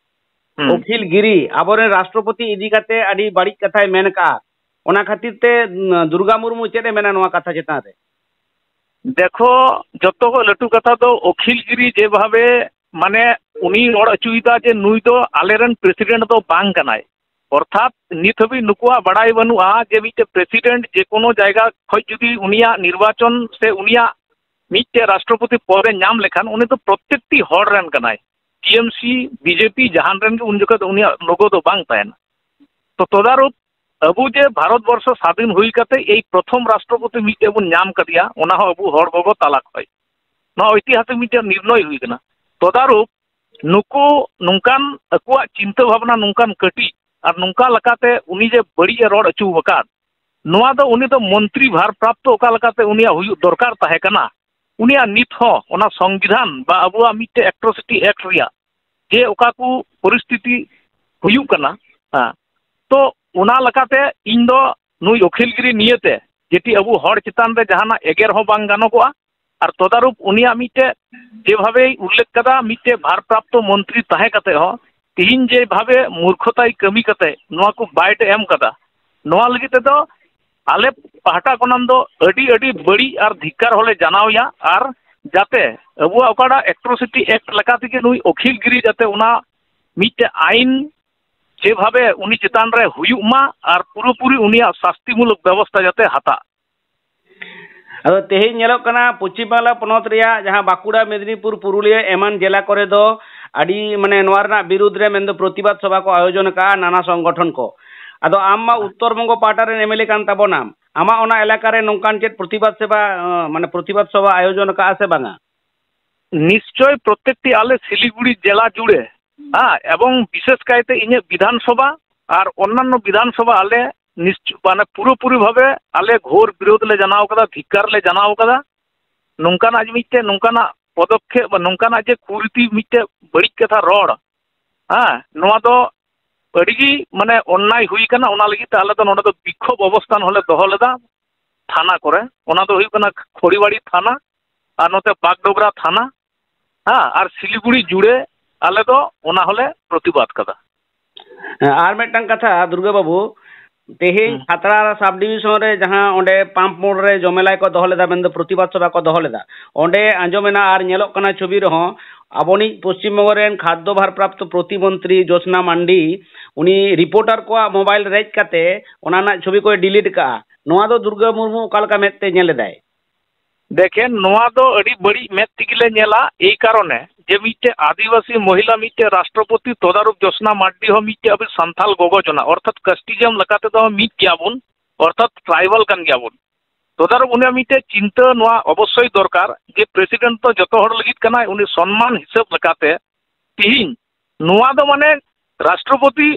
ᱦᱩᱸ᱾ ᱚᱠᱷᱤᱞ ᱜᱤᱨᱤ ᱟᱵᱚᱨᱮᱱ ᱨᱟᱥᱴᱨᱚᱯᱚᱛᱤ ᱤᱫᱤ ᱠᱟᱛᱮ ᱟᱹᱰᱤ ᱵᱟᱹᱲᱤᱡ ᱠᱟᱛᱷᱟᱭ ᱢᱮᱱ ᱠᱟᱜᱼᱟ᱾ ᱚᱱᱟ ᱠᱷᱟᱹᱛᱤᱨ ᱛᱮ, ᱩᱸ, ᱫᱩᱨᱜᱟ ᱢᱩᱨᱢᱩ ᱪᱮᱫ ᱮ ᱢᱮᱱᱟ ᱱᱚᱣᱟ ᱠᱟᱛᱷᱟ ᱪᱮᱛᱟᱱ ᱨᱮ? ᱫᱮᱠᱷᱚ, ᱡᱚᱛᱚ ᱠᱷᱚᱱ ᱞᱟᱹᱴᱩ ᱠᱟᱛᱷᱟ ᱫᱚ ᱚᱠᱷᱤᱞ ᱜᱤᱨᱤ ᱡᱮᱵᱷᱟᱵᱮ, ᱢᱟᱱᱮ, ᱩᱱᱤ ᱨᱚᱲ ᱦᱚᱪᱚᱭᱮᱫᱟ ᱡᱮ ᱱᱩᱭ ᱫᱚ ᱟᱞᱮᱨᱮᱱ president ᱫᱚ ᱵᱟᱝ ᱠᱟᱱᱟᱭ᱾ ᱚᱨᱛᱷᱟᱛ ᱱᱤᱛ ᱦᱟᱹᱵᱤᱡ ᱱᱩᱠᱩᱣᱟᱜ ᱵᱟᱲᱟᱭ ᱵᱟᱹᱱᱩᱜᱼᱟ ᱡᱮ ᱢᱤᱫᱴᱮᱱ president ᱡᱮᱠᱳᱱᱳ ᱡᱟᱭᱜᱟ ᱠᱷᱚᱱ ᱡᱩᱫᱤ ᱩᱱᱤᱭᱟᱜ ᱱᱤᱨᱵᱟᱪᱚᱱ ᱥᱮ ᱩᱱᱤᱭᱟᱜ ᱢᱤᱫᱴᱮᱱ ᱨᱟᱥᱴᱨᱚᱯᱚᱛᱤ ᱯᱚᱫᱮ ᱧᱟᱢ ᱞᱮᱠᱷᱟᱱ ᱩᱱᱤ ᱫᱚ ᱯᱨᱚᱛᱮᱠᱴᱤ ᱦᱚᱲ ᱨᱮᱱ ᱠᱟᱱᱟᱭ᱾ ᱴᱤ ᱮᱢ ᱥᱤ, ᱵᱤ ᱡᱮ ᱯᱤ, ᱡᱟᱦᱟᱱ ᱨᱮᱱ ᱜᱮ ᱩᱱ ᱡᱚᱠᱷᱚᱱ ᱫᱚ ᱩᱱᱤᱭᱟᱜ logo ᱫᱚ ᱵᱟᱝ ᱛᱟᱦᱮᱱᱟ᱾ ᱛᱚ ᱛᱚᱫᱟᱨᱩᱯ ᱟᱵᱚ ᱡᱮ ᱵᱷᱟᱨᱚᱛ ᱵᱚᱨᱥᱚ ᱥᱟᱫᱷᱤᱱ ᱦᱩᱭ ᱠᱟᱛᱮ ᱮᱭ ᱯᱨᱚᱛᱷᱚᱢ ᱨᱟᱥᱴᱨᱚᱯᱚᱛᱤ ᱢᱤᱫᱴᱮᱱ ᱵᱚᱱ ᱧᱟᱢ ᱠᱟᱫᱮᱭᱟ, ᱚᱱᱟ ᱦᱚᱸ ᱟᱵᱚ ᱦᱚᱲ ᱜᱚᱜᱚ ᱛᱟᱞᱟ ᱠᱷᱚᱱ᱾ ᱱᱚᱣᱟ ᱳᱭᱛᱤᱦᱟᱥᱤᱠ ᱢᱤᱫᱴᱮᱱ ᱱᱤᱨᱱᱚᱭ ᱦᱩᱭ ᱠᱟᱱᱟ᱾ ᱛᱚᱫᱟᱨᱩᱯ ᱱᱩᱠᱩ ᱱᱚᱝᱠᱟᱱ ᱟᱠᱚᱣᱟᱜ ᱪᱤᱱᱛᱟᱹ ᱵᱷᱟᱵᱽᱱᱟ ᱱᱚᱝᱠᱟᱱ ᱠᱟᱹᱴᱤᱡ ᱟᱨ ᱱᱚᱝᱠᱟ ᱞᱮᱠᱟᱛᱮ ᱩᱱᱤ ᱡᱮ ᱵᱟᱹᱲᱤᱡ ᱮ ᱨᱚᱲ ᱦᱚᱪᱚ ᱟᱠᱟᱫ, ᱱᱚᱣᱟ ᱫᱚ ᱩᱱᱤ ᱫᱚ ᱢᱚᱱᱛᱨᱤ ᱵᱷᱟᱨ ᱯᱨᱟᱯᱛᱚ ᱚᱠᱟ ᱞᱮᱠᱟᱛᱮ ᱩᱱᱤᱭᱟᱜ ᱦᱩᱭᱩᱜ ᱫᱚᱨᱠᱟᱨ ᱛᱟᱦᱮᱸ ᱠᱟᱱᱟ, ᱩᱱᱤᱭᱟᱜ ᱱᱤᱛ ᱦᱚᱸ ᱚᱱᱟ ᱥᱚᱝᱵᱤᱫᱷᱟᱱ ᱵᱟ ᱟᱵᱚᱣᱟᱜ ᱢᱤᱫᱴᱮᱡ Atrocity Act ᱨᱮᱭᱟᱜ ᱡᱮ ᱚᱠᱟ ᱠᱚ ᱯᱚᱨᱤᱥᱛᱷᱤᱛᱤ ᱦᱩᱭᱩᱜ ᱠᱟᱱᱟ, ᱦᱮᱸ, ᱛᱚ ᱚᱱᱟ ᱞᱮᱠᱟᱛᱮ ᱤᱧ ᱫᱚ ᱱᱩᱭ ᱚᱠᱷᱤᱞ ᱜᱤᱨᱤ ᱱᱤᱭᱟᱹᱛᱮ ᱡᱮᱴᱤ ᱟᱵᱚ ᱦᱚᱲ ᱪᱮᱛᱟᱱ ᱨᱮ ᱡᱟᱦᱟᱱᱟᱜ ᱮᱜᱮᱨ ᱦᱚᱸ ᱵᱟᱝ ᱜᱟᱱᱚᱜᱚᱜᱼᱟ, ᱟᱨ ᱛᱚᱫᱟᱨᱩᱯ ᱩᱱᱤᱭᱟᱜ ᱢᱤᱫᱴᱮᱡ ᱡᱮᱵᱷᱟᱵᱮᱭ ᱩᱞᱞᱮᱠᱷ ᱠᱟᱫᱟ, ᱢᱤᱫᱴᱮᱡ ᱵᱷᱟᱨᱯᱨᱟᱯᱛᱚ ᱢᱚᱱᱛᱨᱤ ᱛᱟᱦᱮᱸ ᱠᱟᱛᱮ ᱦᱚᱸ ᱛᱤᱦᱤᱧ ᱡᱮᱵᱷᱟᱵᱮ ᱢᱩᱨᱠᱷᱚᱛᱟᱭ ᱠᱟᱹᱢᱤ ᱠᱟᱛᱮ ᱱᱚᱣᱟ ᱠᱚ ᱵᱟᱭᱤᱴ ᱮ ᱮᱢ ᱠᱟᱫᱟ, ᱱᱚᱣᱟ ᱞᱟᱹᱜᱤᱫ ᱛᱮᱫᱚ ᱟᱞᱮ ᱯᱟᱦᱴᱟ ᱠᱷᱚᱱᱟᱜ ᱫᱚ ᱟᱹᱰᱤ, ᱟᱹᱰᱤ ᱵᱟᱹᱲᱤᱡ ᱟᱨ ᱫᱷᱤᱠᱠᱟᱨ ᱦᱚᱸᱞᱮ ᱡᱟᱱᱟᱣ ᱮᱭᱟ᱾ ᱟᱨ ᱡᱟᱛᱮ ᱟᱵᱚᱣᱟᱜ ᱚᱠᱟᱴᱟᱜ Atrocity Act ᱞᱮᱠᱟ ᱛᱮᱜᱮ ᱱᱩᱭ ᱚᱠᱷᱤᱞ ᱜᱤᱨᱤ ᱡᱟᱛᱮ ᱚᱱᱟ ᱢᱤᱫᱴᱮᱡ ᱟᱭᱤᱱ ᱡᱮᱵᱷᱟᱵᱮ ᱩᱱᱤ ᱪᱮᱛᱟᱱ ᱨᱮ ᱦᱩᱭᱩᱜ ᱢᱟ ᱟᱨ ᱯᱩᱨᱟᱹᱯᱩᱨᱤ ᱩᱱᱤᱭᱟᱜ ᱥᱟᱥᱛᱤᱢᱩᱞᱚᱠ ᱵᱮᱵᱚᱥᱛᱷᱟ ᱡᱟᱛᱮ ᱦᱟᱛᱟᱜ᱾ ᱟᱫᱚ ᱛᱮᱦᱮᱧ ᱧᱮᱞᱚᱜ ᱠᱟᱱᱟ, ᱯᱚᱪᱷᱤᱢ ᱵᱟᱝᱞᱟ ᱯᱚᱱᱚᱛ ᱨᱮᱭᱟᱜ ᱡᱟᱦᱟᱸ ᱵᱟᱸᱠᱩᱲᱟ, ᱢᱮᱫᱽᱱᱤᱯᱩᱨ, ᱯᱩᱨᱩᱞᱤᱭᱟᱹ ᱮᱢᱟᱱ ᱡᱮᱞᱟ ᱠᱚᱨᱮ ᱫᱚ ᱟᱹᱰᱤ, ᱢᱟᱱᱮ, ᱱᱚᱣᱟ ᱨᱮᱱᱟᱜ ᱵᱤᱨᱩᱫᱽ ᱨᱮ, ᱢᱮᱱᱫᱚ ᱯᱨᱚᱛᱤᱵᱟᱫᱽ ᱥᱚᱵᱷᱟ ᱠᱚ ᱟᱭᱳᱡᱚᱱ ᱟᱠᱟᱫᱼᱟ ᱱᱟᱱᱟ ᱥᱚᱝᱜᱚᱴᱷᱚᱱ ᱠᱚ᱾ ᱟᱫᱚ ᱟᱢ ᱢᱟ ᱩᱛᱛᱚᱨ ᱵᱚᱝᱜᱚ ᱯᱟᱦᱴᱟ ᱨᱮᱱ ᱮᱢ ᱮᱞ ᱮ ᱠᱟᱱ ᱛᱟᱵᱚᱱᱟᱢ, ᱟᱢᱟᱜ ᱚᱱᱟ ᱮᱞᱟᱠᱟ ᱨᱮ ᱱᱚᱝᱠᱟᱱ ᱪᱮᱫ ᱯᱨᱚᱛᱤᱵᱟᱫᱽ ᱥᱮᱵᱟ, ᱟᱸ, ᱢᱟᱱᱮ, ᱯᱨᱚᱛᱤᱵᱟᱫᱽ ᱥᱚᱵᱷᱟ ᱟᱭᱳᱡᱚᱱ ᱟᱠᱟᱫᱼᱟ ᱥᱮ ᱵᱟᱝᱟ? ᱱᱤᱥᱪᱚᱭ ᱯᱨᱚᱛᱮᱠᱴᱤ ᱟᱞᱮ ᱥᱤᱞᱤᱜᱩᱲᱤ ᱡᱮᱞᱟ ᱡᱩᱲᱮ, ᱦᱮᱸ, ᱮᱵᱚᱝ ᱵᱤᱥᱮᱥ ᱠᱟᱭᱛᱮ ᱤᱧᱟᱹᱜ ᱵᱤᱫᱷᱟᱱ ᱥᱚᱵᱷᱟ ᱟᱨ ᱚᱱᱱᱟᱱᱱᱚ ᱵᱤᱫᱷᱟᱱ ᱥᱚᱵᱷᱟ ᱟᱞᱮ ᱱᱤᱥᱪ-, ᱢᱟᱱᱮ ᱯᱩᱨᱟᱹᱯᱩᱨᱤ ᱵᱷᱟᱵᱮ ᱟᱞᱮ ᱜᱷᱳᱨ ᱵᱤᱨᱳᱫᱷ ᱞᱮ ᱡᱟᱱᱟᱣ ᱠᱟᱫᱟ, ᱫᱷᱤᱠᱠᱟᱨ ᱞᱮ ᱡᱟᱱᱟᱣ ᱠᱟᱫᱟ᱾ ᱱᱚᱝᱠᱟᱱᱟᱜ ᱡᱮ ᱢᱤᱫᱴᱮᱡ ᱱᱚᱝᱠᱟᱱᱟᱜ ᱯᱚᱫᱚᱠᱷᱮᱯ ᱵᱟ ᱱᱚᱝᱠᱟᱱᱟᱜ ᱡᱮ ᱠᱩᱨᱤᱛᱤ ᱢᱤᱫᱴᱮᱡ ᱵᱟᱹᱲᱤᱡ ᱠᱟᱛᱷᱟ ᱨᱚᱲ, ᱦᱮᱸ, ᱱᱚᱣᱟ ᱫᱚ ᱟᱹᱰᱤ ᱜᱮ, ᱢᱟᱱᱮ, ᱚᱱᱱᱟᱭ ᱦᱩᱭ ᱠᱟᱱᱟ᱾ ᱚᱱᱟ ᱞᱟᱹᱜᱤᱫ ᱛᱮ ᱟᱞᱮ ᱫᱚ ᱱᱚᱰᱮ ᱫᱚ ᱵᱤᱠᱠᱷᱳᱵ ᱚᱵᱚᱥᱛᱷᱟᱱ ᱦᱚᱸᱞᱮ ᱫᱚᱦᱚ ᱞᱮᱫᱟ ᱛᱷᱟᱱᱟ ᱠᱚᱨᱮ᱾ ᱚᱱᱟ ᱫᱚ ᱦᱩᱭᱩᱜ ᱠᱟᱱᱟ ᱠᱷᱚᱲᱤᱵᱟᱲᱤ ᱛᱷᱟᱱᱟ ᱟᱨ ᱱᱚᱛᱮ ᱵᱟᱜᱰᱳᱜᱽᱨᱟ ᱛᱷᱟᱱᱟ᱾ ᱦᱮᱸ, ᱟᱨ ᱥᱤᱞᱤᱜᱩᱲᱤ ᱡᱩᱲᱮ ᱟᱞᱮ ᱫᱚ ᱚᱱᱟ ᱦᱚᱸᱞᱮ ᱯᱨᱚᱛᱤᱵᱟᱫ ᱠᱟᱫᱟ᱾ ᱦᱮᱸ, ᱟᱨ ᱢᱤᱫᱴᱟᱝ ᱠᱟᱛᱷᱟ, ᱫᱩᱨᱜᱟᱹ ᱵᱟᱹᱵᱩ, ᱛᱮᱦᱮᱧ ᱦᱩᱸ᱾ ᱠᱷᱟᱛᱲᱟ ᱥᱟᱵ ᱰᱤᱵᱤᱥᱚᱱ ᱨᱮ ᱡᱟᱦᱟᱸ ᱚᱸᱰᱮ ᱯᱟᱢᱯ ᱢᱳᱲ ᱨᱮ ᱡᱚᱢᱮᱞᱟᱭ ᱠᱚ ᱫᱚᱦᱚ ᱞᱮᱫᱟ, ᱢᱮᱱᱫᱚ ᱯᱨᱚᱛᱤᱵᱟᱫ ᱥᱚᱵᱷᱟ ᱠᱚ ᱫᱚᱦᱚ ᱞᱮᱫᱟ, ᱚᱸᱰᱮ ᱟᱸᱡᱚᱢᱮᱱᱟ ᱟᱨ ᱧᱮᱞᱚᱜ ᱠᱟᱱᱟ ᱪᱷᱚᱵᱤ ᱨᱮᱦᱚᱸ, ᱟᱵᱚᱱᱤᱡ ᱯᱚᱥᱪᱤᱢ ᱵᱚᱝᱜᱚ ᱨᱮᱱ ᱠᱷᱟᱫᱽᱫᱚ ᱵᱷᱟᱨᱯᱨᱟᱯᱛᱚ ᱯᱨᱚᱛᱤᱢᱚᱱᱛᱨᱤ ᱡᱳᱥᱱᱟ ᱢᱟᱱᱰᱤ, ᱩᱱᱤ ᱨᱤᱯᱳᱨᱴᱟᱨ ᱠᱚᱣᱟᱜ ᱢᱳᱵᱟᱭᱤᱞ ᱨᱮᱡ ᱠᱟᱛᱮ ᱚᱱᱟ ᱨᱮᱱᱟᱜ ᱪᱷᱚᱵᱤ ᱠᱚᱭ ᱰᱤᱞᱤᱴ ᱠᱟᱜᱼᱟ᱾ ᱱᱚᱣᱟ ᱫᱚ ᱫᱩᱨᱜᱟᱹ ᱢᱩᱨᱢᱩ ᱚᱠᱟ ᱞᱮᱠᱟ ᱢᱮᱫ ᱛᱮ ᱧᱮᱞ ᱮᱫᱟᱭ? ᱫᱮᱠᱷᱮᱱ, ᱱᱚᱣᱟ ᱫᱚ ᱟᱹᱰᱤ ᱵᱟᱹᱲᱤᱡ ᱢᱮᱫ ᱛᱮᱜᱮ ᱞᱮ ᱧᱮᱞᱟ, ᱮᱭ ᱠᱟᱨᱚᱱᱮ ᱡᱮ ᱢᱤᱫᱴᱮᱡ ᱟᱹᱫᱤᱵᱟᱹᱥᱤ ᱢᱚᱦᱤᱞᱟ, ᱢᱤᱫᱴᱮᱡ ᱨᱟᱥᱴᱨᱚᱯᱚᱛᱤ ᱛᱚᱫᱟᱨᱩᱯ ᱡᱳᱥᱱᱟ ᱢᱟᱨᱰᱤ ᱦᱚᱸ ᱢᱤᱫᱴᱮᱡ ᱟᱵᱚ ᱥᱟᱱᱛᱟᱞ ᱜᱚᱜᱚ ᱡᱚᱱᱟ, ᱚᱨᱛᱷᱟᱛ ᱠᱟᱥᱴᱤᱡᱚᱢ ᱞᱮᱠᱟ ᱛᱮᱫᱚ ᱢᱤᱫ ᱜᱮᱭᱟᱵᱚᱱ, ᱚᱨᱛᱷᱟᱛ ᱴᱨᱟᱭᱵᱟᱞ ᱠᱟᱱ ᱜᱮᱭᱟᱵᱚᱱ᱾ ᱛᱚᱫᱟᱨᱩᱯ ᱩᱱᱤᱭᱟᱜ ᱢᱤᱫᱴᱮᱡ ᱪᱤᱱᱛᱟᱹ ᱱᱚᱣᱟ ᱚᱵᱚᱥᱥᱳᱭ ᱫᱚᱨᱠᱟᱨ ᱡᱮ ᱯᱨᱮᱥᱤᱰᱮᱱᱴ ᱫᱚ ᱡᱚᱛᱚ ᱦᱚᱲ ᱞᱟᱹᱜᱤᱫ ᱠᱟᱱᱟᱭ, ᱩᱱᱤ ᱥᱚᱱᱢᱟᱱ ᱦᱤᱥᱟᱹᱵ ᱞᱮᱠᱟᱛᱮ ᱛᱤᱦᱤᱧ ᱱᱚᱣᱟ ᱫᱚ ᱢᱟᱱᱮ ᱨᱟᱥᱴᱨᱚᱯᱚᱛᱤ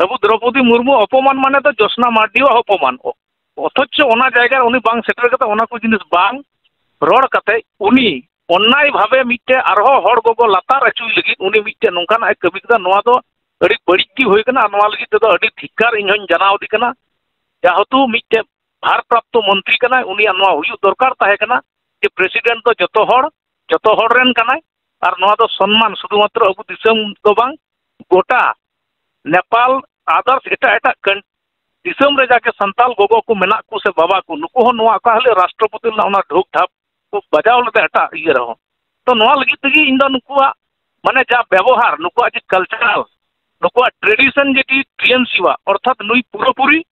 ᱟᱵᱚ ᱫᱨᱚᱯᱚᱫᱤ ᱢᱩᱨᱢᱩ ᱚᱯᱚᱢᱟᱱ ᱢᱟᱱᱮ ᱫᱚ ᱡᱳᱥᱱᱟ ᱢᱟᱨᱰᱤᱣᱟᱜ ᱚᱯᱚᱢᱟᱱ᱾ ᱚ-, ᱚᱛᱷᱚᱪᱚ ᱚᱱᱟ ᱡᱟᱭᱜᱟ ᱨᱮ ᱩᱱᱤ ᱵᱟᱝ ᱥᱮᱴᱮᱨ ᱠᱟᱛᱮ ᱚᱱᱟ ᱠᱚ ᱡᱤᱱᱤᱥ ᱵᱟᱝ ᱨᱚᱲ ᱠᱟᱛᱮ ᱩᱱᱤ ᱚᱱᱱᱟᱭ ᱵᱷᱟᱵᱮ ᱢᱤᱫᱴᱮᱡ ᱟᱨᱦᱚᱸ ᱦᱚᱲ ᱠᱚᱠᱚ ᱞᱟᱛᱟᱨ ᱦᱚᱪᱚᱭ ᱞᱟᱹᱜᱤᱫ ᱩᱱᱤ ᱢᱤᱫᱴᱮᱡ ᱱᱚᱝᱠᱟᱱᱟᱜ ᱮ ᱠᱟᱹᱢᱤ ᱠᱮᱫᱟ᱾ ᱱᱚᱣᱟ ᱫᱚ ᱟᱹᱰᱤ ᱵᱟᱹᱲᱤᱡ ᱜᱮ ᱦᱩᱭ ᱠᱟᱱᱟ᱾ ᱟᱨ ᱱᱚᱣᱟ ᱞᱟᱹᱜᱤᱫ ᱛᱮᱫᱚ ᱟᱹᱰᱤ ᱫᱷᱤᱠᱠᱟᱨ ᱤᱧ ᱦᱚᱧ ᱡᱟᱱᱟᱣ ᱫᱮ ᱠᱟᱱᱟ᱾ ᱡᱮᱦᱮᱛᱩ ᱢᱤᱫᱴᱮᱡ ᱵᱷᱟᱨᱯᱨᱟᱯᱛᱚ ᱢᱚᱱᱛᱨᱤ ᱠᱟᱱᱟᱭ, ᱩᱱᱤᱭᱟᱜ ᱱᱚᱣᱟ ᱦᱩᱭᱩᱜ ᱫᱚᱨᱠᱟᱨ ᱛᱟᱦᱮᱸ ᱠᱟᱱᱟ ᱡᱮ ᱯᱨᱮᱥᱤᱰᱮᱱᱴ ᱫᱚ ᱡᱚᱛᱚ ᱦᱚᱲ, ᱡᱚᱛᱚ ᱦᱚᱲ ᱨᱮᱱ ᱠᱟᱱᱟᱭ᱾ ᱟᱨ ᱱᱚᱣᱟ ᱫᱚ ᱥᱚᱱᱢᱟᱱ ᱥᱩᱫᱷᱩ ᱢᱟᱛᱨᱚ ᱟᱵᱚ ᱫᱤᱥᱚᱢ ᱫᱚ ᱵᱟᱝ, ᱜᱚᱴᱟ ᱱᱮᱯᱟᱞ, others ᱮᱴᱟᱜ ᱮᱴᱟᱜ ᱠᱟᱱ-, ᱫᱤᱥᱚᱢ ᱨᱮ ᱡᱟᱜᱮ ᱥᱟᱱᱛᱟᱞ ᱜᱚᱜᱚ ᱠᱚ ᱢᱮᱱᱟᱜ ᱠᱚ ᱥᱮ ᱵᱟᱵᱟ ᱠᱚ, ᱱᱩᱠᱩ ᱦᱚᱸ ᱱᱚᱣᱟ ᱚᱠᱟ ᱦᱤᱞᱳᱜ ᱨᱟᱥᱴᱨᱚᱯᱚᱛᱤ ᱨᱮᱱᱟᱜ ᱚᱱᱟ ᱰᱷᱩᱠ ᱰᱷᱟᱯ ᱠᱚ ᱵᱟᱡᱟᱣ ᱞᱮᱫᱟ ᱮᱴᱟᱜ ᱤᱭᱟᱹ ᱨᱮᱦᱚᱸ᱾ ᱛᱚ ᱱᱚᱣᱟ ᱞᱟᱹᱜᱤᱫ ᱛᱮᱜᱮ ᱤᱧ ᱫᱚ ᱱᱩᱠᱩᱣᱟᱜ ᱢᱟᱱᱮ ᱡᱟ ᱵᱮᱵᱚᱦᱟᱨ, ᱱᱩᱠᱩᱣᱟᱜ ᱡᱮ ᱠᱟᱞᱪᱟᱨᱟᱞ, ᱱᱩᱠᱩᱣᱟᱜ ᱴᱨᱮᱰᱤᱥᱚᱱ ᱡᱮ ᱴᱤ-, ᱴᱤ ᱮᱢ ᱥᱤ ᱣᱟᱜ, ᱚᱨᱛᱷᱟᱛ ᱱᱩᱭ ᱯᱩᱨᱟᱹᱯᱩᱨᱤ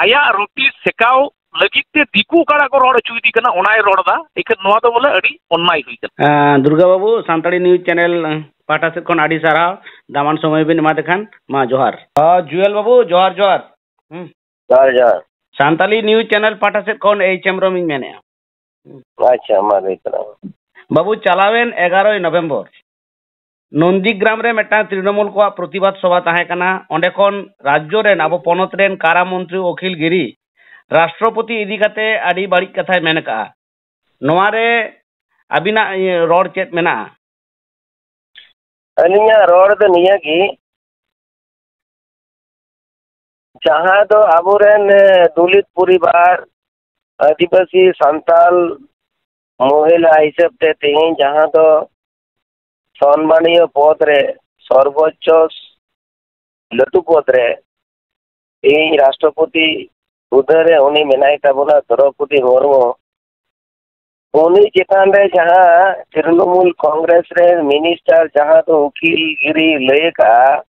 ᱟᱭᱟᱜ ᱨᱩᱴᱤ ᱥᱮᱠᱟᱣ ᱞᱟᱹᱜᱤᱫ ᱛᱮ ᱫᱤᱠᱩ ᱚᱠᱟᱴᱟᱜ ᱠᱚ ᱨᱚᱲ ᱦᱚᱪᱚᱭᱮᱫᱮ ᱠᱟᱱᱟ, ᱚᱱᱟᱭ ᱨᱚᱲ ᱮᱫᱟ᱾ ᱮᱱᱠᱷᱟᱱ ᱱᱚᱣᱟ ᱫᱚ ᱵᱚᱞᱮ ᱟᱹᱰᱤ ᱚᱱᱱᱟᱭ ᱦᱩᱭ ᱠᱟᱱᱟ᱾ ᱟᱸ, ᱫᱩᱨᱜᱟ ᱵᱟᱹᱵᱩ, ᱥᱟᱱᱛᱟᱲᱤ ᱱᱤᱭᱩᱡᱽ ᱪᱮᱱᱮᱞ, ᱟᱸ, ᱯᱟᱦᱴᱟ ᱥᱮᱫ ᱠᱷᱚᱱ ᱟᱹᱰᱤ ᱥᱟᱨᱦᱟᱣ, ᱫᱟᱢᱟᱱ ᱥᱚᱢᱚᱭ ᱵᱤᱱ ᱮᱢᱟᱫᱮ ᱠᱷᱟᱱ᱾ ᱢᱟ ᱡᱚᱦᱟᱨ᱾ ᱟᱸ, ᱡᱩᱭᱮᱞ ᱵᱟᱹᱵᱩ, ᱡᱚᱦᱟᱨ, ᱡᱚᱦᱟᱨ᱾ ᱦᱩᱸ᱾ ᱡᱚᱦᱟᱨ, ᱡᱚᱦᱟᱨ᱾ ᱥᱟᱱᱛᱟᱞᱤ ᱱᱤᱭᱩᱡᱽ ᱪᱮᱱᱮᱞ ᱯᱟᱦᱴᱟ ᱥᱮᱫ ᱠᱷᱚᱱ ᱮᱭᱤᱪ ᱦᱮᱢᱵᱨᱚᱢ ᱤᱧ ᱢᱮᱱᱮᱫᱼᱟ᱾ ᱟᱪᱪᱷᱟ, ᱢᱟ ᱞᱟᱹᱭ ᱛᱟᱞᱟᱝ ᱢᱮ᱾ ᱵᱟᱹᱵᱩ, ᱪᱟᱞᱟᱣᱮᱱ ᱮᱜᱟᱨᱚᱭ ᱱᱚᱵᱷᱮᱢᱵᱚᱨ ᱱᱚᱱᱫᱤᱜᱨᱟᱢ ᱨᱮ ᱢᱤᱫᱴᱟᱝ ᱛᱨᱤᱱᱚᱢᱩᱞ ᱠᱚᱣᱟᱜ ᱯᱨᱚᱛᱤᱵᱟᱫ ᱥᱚᱵᱷᱟ ᱛᱟᱦᱮᱸ ᱠᱟᱱᱟ᱾ ᱚᱸᱰᱮ ᱠᱷᱚᱱ ᱨᱟᱡᱽᱡᱚ ᱨᱮᱱ, ᱟᱵᱚ ᱯᱚᱱᱚᱛ ᱨᱮᱱ ᱠᱟᱨᱟ ᱢᱚᱱᱛᱨᱤ ᱚᱠᱷᱤᱞ ᱜᱤᱨᱤ ᱨᱟᱥᱴᱨᱚᱯᱚᱛᱤ ᱤᱫᱤ ᱠᱟᱛᱮ ᱟᱹᱰᱤ ᱵᱟᱹᱲᱤᱡ ᱠᱟᱛᱷᱟᱭ ᱢᱮᱱ ᱠᱟᱜᱼᱟ᱾ ᱱᱚᱣᱟ ᱨᱮ ᱟᱹᱵᱤᱱᱟᱜ, ᱤᱭᱟᱹ, ᱨᱚᱲ ᱪᱮᱫ ᱢᱮᱱᱟᱜᱼᱟ? ᱟᱹᱞᱤᱧᱟᱜ ᱨᱚᱲ ᱫᱚ ᱱᱤᱭᱟᱹ ᱜᱮ, ᱡᱟᱦᱟᱸ ᱫᱚ ᱟᱵᱚᱨᱮᱱ, ᱮ, ᱫᱚᱞᱤᱛ ᱯᱚᱨᱤᱵᱟᱨ, ᱟᱹᱫᱤᱵᱟᱹᱥᱤ, ᱥᱟᱱᱛᱟᱞ, ᱢᱚᱦᱤᱞᱟ ᱦᱤᱥᱟᱹᱵ ᱛᱮ ᱛᱮᱦᱮᱧ ᱡᱟᱦᱟᱸ ᱫᱚ ᱥᱚᱱᱢᱟᱱᱤᱭᱚ ᱯᱚᱫᱽ ᱨᱮ, ᱥᱚᱨᱵᱚᱪᱪᱚ ᱞᱟᱹᱴᱩ ᱯᱚᱫᱽ ᱨᱮ, ᱤᱧ ᱨᱟᱥᱴᱨᱚᱯᱚᱛᱤ ᱦᱩᱫᱟᱹ ᱨᱮ ᱩᱱᱤ ᱢᱮᱱᱟᱭ ᱛᱟᱵᱚᱱᱟ, ᱫᱨᱚᱯᱚᱫᱤ ᱢᱩᱨᱢᱩ᱾ ᱩᱱᱤ ᱪᱮᱛᱟᱱ ᱨᱮ ᱡᱟᱦᱟᱸ ᱛᱨᱤᱱᱚᱢᱩᱞ ᱠᱚᱝᱜᱨᱮᱥ ᱨᱮ ᱢᱤᱱᱤᱥᱴᱟᱨ, ᱡᱟᱦᱟᱸ ᱫᱚ ᱩᱠᱤᱞ ᱜᱤᱨᱤ ᱞᱟᱹᱭ ᱟᱠᱟᱫᱼᱟ,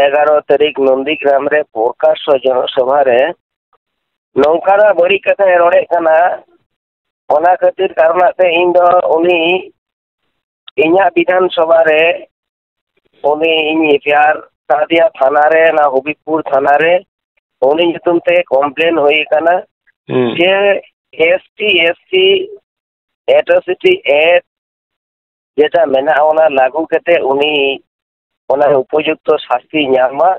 ᱮᱜᱟᱨᱚ ᱛᱟᱹᱨᱤᱠᱷ ᱱᱚᱱᱫᱤᱜᱨᱟᱢ ᱨᱮ ᱯᱨᱚᱠᱟᱥ ᱡᱚᱱᱚᱥᱚᱵᱷᱟ ᱨᱮ ᱱᱚᱝᱠᱟᱱᱟᱜ ᱵᱟᱹᱲᱤᱡ ᱠᱟᱛᱷᱟᱭ ᱨᱚᱲᱮᱫ ᱠᱟᱱᱟ᱾ ᱚᱱᱟ ᱠᱷᱟᱹᱛᱤᱨ ᱠᱟᱨᱚᱱᱟᱜ ᱛᱮ ᱤᱧ ᱫᱚ ᱩᱱᱤ ᱤᱧᱟᱹᱜ ᱵᱤᱫᱷᱟᱱ ᱥᱚᱵᱷᱟ ᱨᱮ ᱩᱱᱤ ᱤᱧ ᱮᱯᱷ ᱟᱭ ᱟᱨ ᱠᱟᱫᱮᱭᱟ ᱛᱷᱟᱱᱟ ᱨᱮ, ᱚᱱᱟ ᱦᱚᱵᱤᱵᱽᱯᱩᱨ ᱛᱷᱟᱱᱟ ᱨᱮ᱾ ᱩᱱᱤ ᱧᱩᱛᱩᱢ ᱛᱮ ᱠᱚᱢᱯᱞᱮᱱ ᱦᱩᱭ ᱟᱠᱟᱱᱟ ᱦᱩᱸ᱾ ᱡᱮ S T S C atrocity act ᱡᱮᱴᱟ ᱢᱮᱱᱟᱜᱼᱟ, ᱚᱱᱟ ᱞᱟᱹᱜᱩ ᱠᱟᱛᱮ ᱩᱱᱤ ᱚᱱᱟ ᱩᱯᱚᱡᱩᱠᱛᱚ ᱥᱟᱥᱛᱤ ᱧᱟᱢ ᱢᱟ,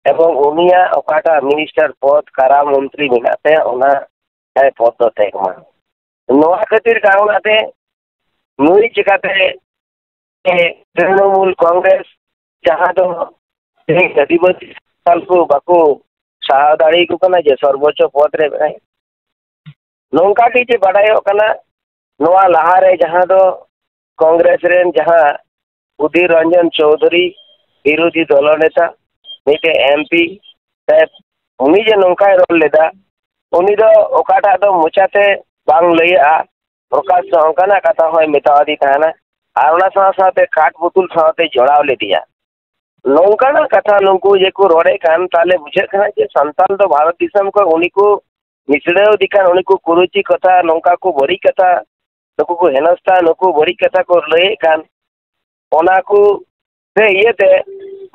ᱮᱵᱚᱝ ᱩᱱᱤᱭᱟᱜ ᱚᱠᱟᱴᱟᱜ ᱢᱤᱱᱤᱥᱴᱟᱨ ᱯᱚᱫᱽ, ᱠᱟᱨᱟ ᱢᱚᱱᱛᱨᱤ ᱢᱮᱱᱟᱜ ᱛᱟᱭᱟ, ᱚᱱᱟ ᱯᱚᱫᱽ ᱫᱚ ᱛᱟᱦᱮᱸ ᱠᱟᱱᱟ᱾ ᱱᱚᱣᱟ ᱠᱷᱟᱹᱛᱤᱨ ᱠᱟᱨᱚᱱ ᱟᱛᱮ ᱱᱩᱭ ᱪᱤᱠᱟᱛᱮ ᱛᱨᱤᱱᱚᱢᱩᱞ ᱠᱚᱝᱜᱨᱮᱥ, ᱡᱟᱦᱟᱸ ᱫᱚ ᱛᱮᱦᱮᱧ ᱟᱹᱫᱤᱵᱟᱹᱥᱤ ᱥᱟᱱᱛᱟᱞ ᱠᱚ ᱵᱟᱠᱚ ᱥᱟᱦᱟᱣ ᱫᱟᱲᱮᱭᱟᱠᱚ ᱠᱟᱱᱟ ᱡᱮ ᱥᱚᱨᱵᱚᱪᱪᱚ ᱯᱚᱫᱽ ᱨᱮ ᱢᱮᱱᱟᱭ᱾ ᱱᱚᱝᱠᱟ ᱜᱮ ᱡᱮ ᱵᱟᱰᱟᱭᱚᱜ ᱠᱟᱱᱟ, ᱱᱚᱣᱟ ᱞᱟᱦᱟᱨᱮ ᱡᱟᱦᱟᱸ ᱫᱚ ᱠᱚᱝᱜᱨᱮᱥ ᱨᱮᱱ ᱡᱟᱦᱟᱸ ᱩᱫᱷᱤᱨ ᱨᱚᱧᱡᱚᱱ ᱪᱳᱣᱫᱷᱩᱨᱤ, ᱵᱤᱨᱳᱫᱷᱤ ᱫᱚᱞᱚ ᱱᱮᱛᱟ, ᱢᱤᱫᱴᱮᱱ ᱮᱢ ᱯᱤ ᱥᱟᱦᱮᱵᱽ, ᱩᱱᱤ ᱡᱮ ᱱᱚᱝᱠᱟᱭ ᱨᱚᱲ ᱞᱮᱫᱟ, ᱩᱱᱤ ᱫᱚ ᱚᱠᱟᱴᱟᱜ ᱫᱚ ᱢᱚᱪᱟᱛᱮ ᱵᱟᱝ ᱞᱟᱹᱭᱟᱜᱼᱟ, ᱯᱨᱚᱠᱟᱥ ᱫᱚ ᱚᱱᱠᱟᱱᱟᱜ ᱠᱟᱛᱷᱟ ᱦᱚᱸᱭ ᱢᱮᱛᱟᱣᱟᱫᱮ ᱛᱟᱦᱮᱱᱟ᱾ ᱟᱨ ᱚᱱᱟ ᱥᱟᱶ ᱥᱟᱶᱛᱮ ᱠᱟᱴ ᱵᱩᱛᱩᱞ ᱥᱟᱶᱛᱮ ᱡᱚᱲᱟᱣ ᱞᱮᱫᱮᱭᱟ᱾ ᱱᱚᱝᱠᱟᱱᱟᱜ ᱠᱟᱛᱷᱟ ᱱᱩᱠᱩ ᱡᱮ ᱠᱚ ᱨᱚᱲᱮᱫ ᱠᱟᱱ, ᱛᱟᱦᱞᱮ ᱵᱩᱡᱷᱟᱹᱜ ᱠᱟᱱᱟ ᱡᱮ ᱥᱟᱱᱛᱟᱞ ᱫᱚ ᱵᱷᱟᱨᱚᱛ ᱫᱤᱥᱚᱢ ᱠᱷᱚᱱ ᱩᱱᱤ ᱠᱚ ᱱᱤᱥᱲᱟᱹᱣ ᱤᱫᱤ ᱠᱟᱱ, ᱩᱱᱤ ᱠᱚ ᱠᱩᱨᱩᱪᱤ ᱠᱟᱛᱷᱟ, ᱱᱚᱝᱠᱟ ᱠᱚ ᱵᱟᱹᱲᱤᱡ ᱠᱟᱛᱷᱟ, ᱱᱩᱠᱩ ᱠᱚ ᱦᱮᱱᱚᱥᱛᱟ, ᱱᱩᱠᱩ ᱵᱟᱹᱲᱤᱡ ᱠᱟᱛᱷᱟ ᱠᱚ ᱞᱟᱹᱭᱮᱫ ᱠᱟᱱ, ᱚᱱᱟ ᱠᱚ ᱥᱮ ᱤᱭᱟᱹᱛᱮ,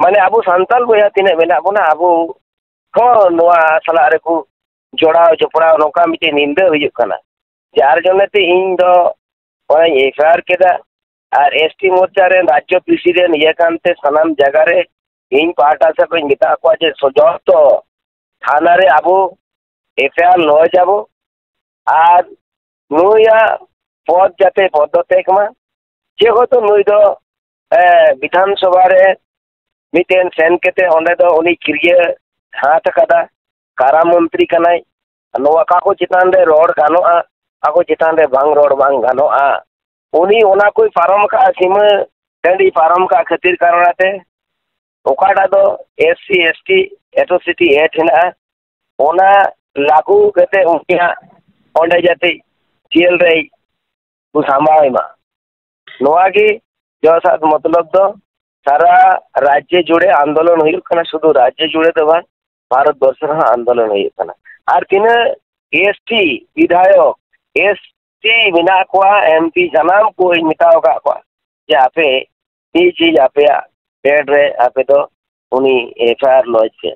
ᱢᱟᱱᱮ, ᱟᱵᱚ ᱥᱟᱱᱛᱟᱞ ᱵᱚᱭᱦᱟ ᱛᱤᱱᱟᱹᱜ ᱢᱮᱱᱟᱜ ᱵᱚᱱᱟ, ᱟᱵᱚ ᱦᱚᱸ ᱱᱚᱣᱟ ᱥᱟᱞᱟᱜ ᱨᱮᱠᱚ ᱡᱚᱲᱟᱣ ᱡᱚᱯᱲᱟᱣ, ᱱᱚᱝᱠᱟ ᱢᱤᱫᱴᱮᱱ ᱱᱤᱱᱫᱟᱹ ᱦᱩᱭᱩᱜ ᱠᱟᱱᱟ᱾ ᱡᱟᱨ ᱡᱚᱱᱱᱮ ᱛᱮ ᱤᱧ ᱫᱚ ᱚᱱᱟᱧ ᱮᱯᱷ ᱟᱭ ᱟᱨ ᱠᱮᱫᱟ᱾ ᱟᱨ ᱮᱥ ᱴᱤ ᱢᱳᱨᱪᱟ ᱨᱮᱱ ᱨᱟᱡᱽᱡᱚ ᱯᱨᱮᱥᱤᱰᱮᱱᱴ ᱤᱭᱟᱹ ᱠᱟᱱᱛᱮ ᱥᱟᱱᱟᱢ ᱡᱟᱭᱜᱟ ᱨᱮ ᱤᱧ ᱯᱟᱦᱴᱟ ᱥᱮᱫ ᱠᱷᱚᱱ ᱤᱧ ᱢᱮᱛᱟᱜ ᱠᱚᱣᱟ ᱡᱮ ᱥᱚ-, ᱡᱚᱛᱚ ᱛᱷᱟᱱᱟ ᱨᱮ ᱟᱵᱚ ᱮᱯᱷ ᱟᱭ ᱟᱨ ᱞᱚᱡᱽ ᱟᱵᱚ᱾ ᱟᱨ ᱱᱩᱭᱟᱜ ᱯᱚᱫ ᱡᱟᱛᱮ ᱵᱚᱫᱚᱞ ᱛᱟᱦᱮᱸ ᱠᱚᱜ ᱢᱟ᱾ ᱡᱮᱦᱮᱛᱩ ᱱᱩᱭ ᱫᱚ, ᱮ, ᱵᱤᱫᱷᱟᱱ ᱥᱚᱵᱷᱟ ᱨᱮ ᱢᱤᱫᱴᱮᱱ ᱥᱮᱱ ᱠᱟᱛᱮ ᱚᱸᱰᱮ ᱫᱚ ᱩᱱᱤ ᱠᱤᱨᱭᱟᱹ ᱦᱟᱛ ᱟᱠᱟᱫᱟ, ᱠᱟᱨᱟ ᱢᱚᱱᱛᱨᱤ ᱠᱟᱱᱟᱭ᱾ ᱱᱚᱣᱟ ᱚᱠᱟ ᱠᱚ ᱪᱮᱛᱟᱱ ᱨᱮ ᱨᱚᱲ ᱜᱟᱱᱚᱜᱼᱟ, ᱚᱠᱟ ᱠᱚ ᱪᱮᱛᱟᱱ ᱨᱮ ᱵᱟᱝ ᱨᱚᱲ ᱵᱟᱝ ᱜᱟᱱᱚᱜᱼᱟ, ᱩᱱᱤ ᱚᱱᱟ ᱠᱚᱭ ᱯᱟᱨᱚᱢ ᱟᱠᱟᱫᱼᱟ, ᱥᱤᱢᱟᱹ ᱴᱟᱺᱰᱤ ᱯᱟᱨᱚᱢ ᱟᱠᱟᱫ ᱠᱷᱟᱹᱛᱤᱨ ᱠᱟᱨᱚᱱᱟᱛᱮ ᱚᱠᱟᱴᱟᱜ ᱫᱚ S C S T atrocity act ᱦᱮᱱᱟᱜᱼᱟ, ᱚᱱᱟ ᱞᱟᱹᱜᱩ ᱠᱟᱛᱮ ᱩᱱᱤᱭᱟᱜ ᱚᱸᱰᱮ ᱡᱟᱛᱮ ᱡᱮᱞ ᱨᱮᱭ ᱠᱚ ᱥᱟᱢᱵᱟᱣ ᱮᱢᱟ᱾ ᱱᱚᱣᱟ ᱜᱮ ᱡᱚᱥᱟᱛ ᱢᱚᱛᱞᱚᱵ ᱫᱚ ᱥᱟᱨᱟ ᱨᱟᱡᱽᱡᱚ ᱡᱩᱲᱮ ᱟᱱᱫᱳᱞᱚᱱ ᱦᱩᱭᱩᱜ ᱠᱟᱱᱟ, ᱥᱩᱫᱷᱩ ᱨᱟᱡᱽᱡᱚ ᱡᱩᱲᱮ ᱫᱚ ᱵᱟᱝ, ᱵᱷᱟᱨᱚᱛ ᱵᱚᱨᱥᱚ ᱨᱮᱦᱚᱸ ᱟᱱᱫᱳᱞᱚᱱ ᱦᱩᱭᱩᱜ ᱠᱟᱱᱟ᱾ ᱟᱨ ᱛᱤᱱᱟᱹᱜ ᱮᱥ ᱴᱤ ᱵᱤᱫᱷᱟᱭᱚᱠ, ᱮᱥ ᱴᱤ ᱢᱮᱱᱟᱜ ᱠᱚᱣᱟ, ᱮᱢ ᱯᱤ, ᱥᱟᱱᱟᱢ ᱠᱚᱧ ᱢᱮᱛᱟᱣ ᱟᱠᱟᱫ ᱠᱚᱣᱟ ᱡᱮ ᱟᱯᱮ ᱱᱤᱡ ᱱᱤᱡ ᱟᱯᱮᱭᱟᱜ ᱵᱮᱰ ᱨᱮ ᱟᱯᱮ ᱫᱚ ᱩᱱᱤ ᱮᱯᱷ ᱟᱭ ᱟᱨ ᱞᱚᱡᱽ ᱯᱮ᱾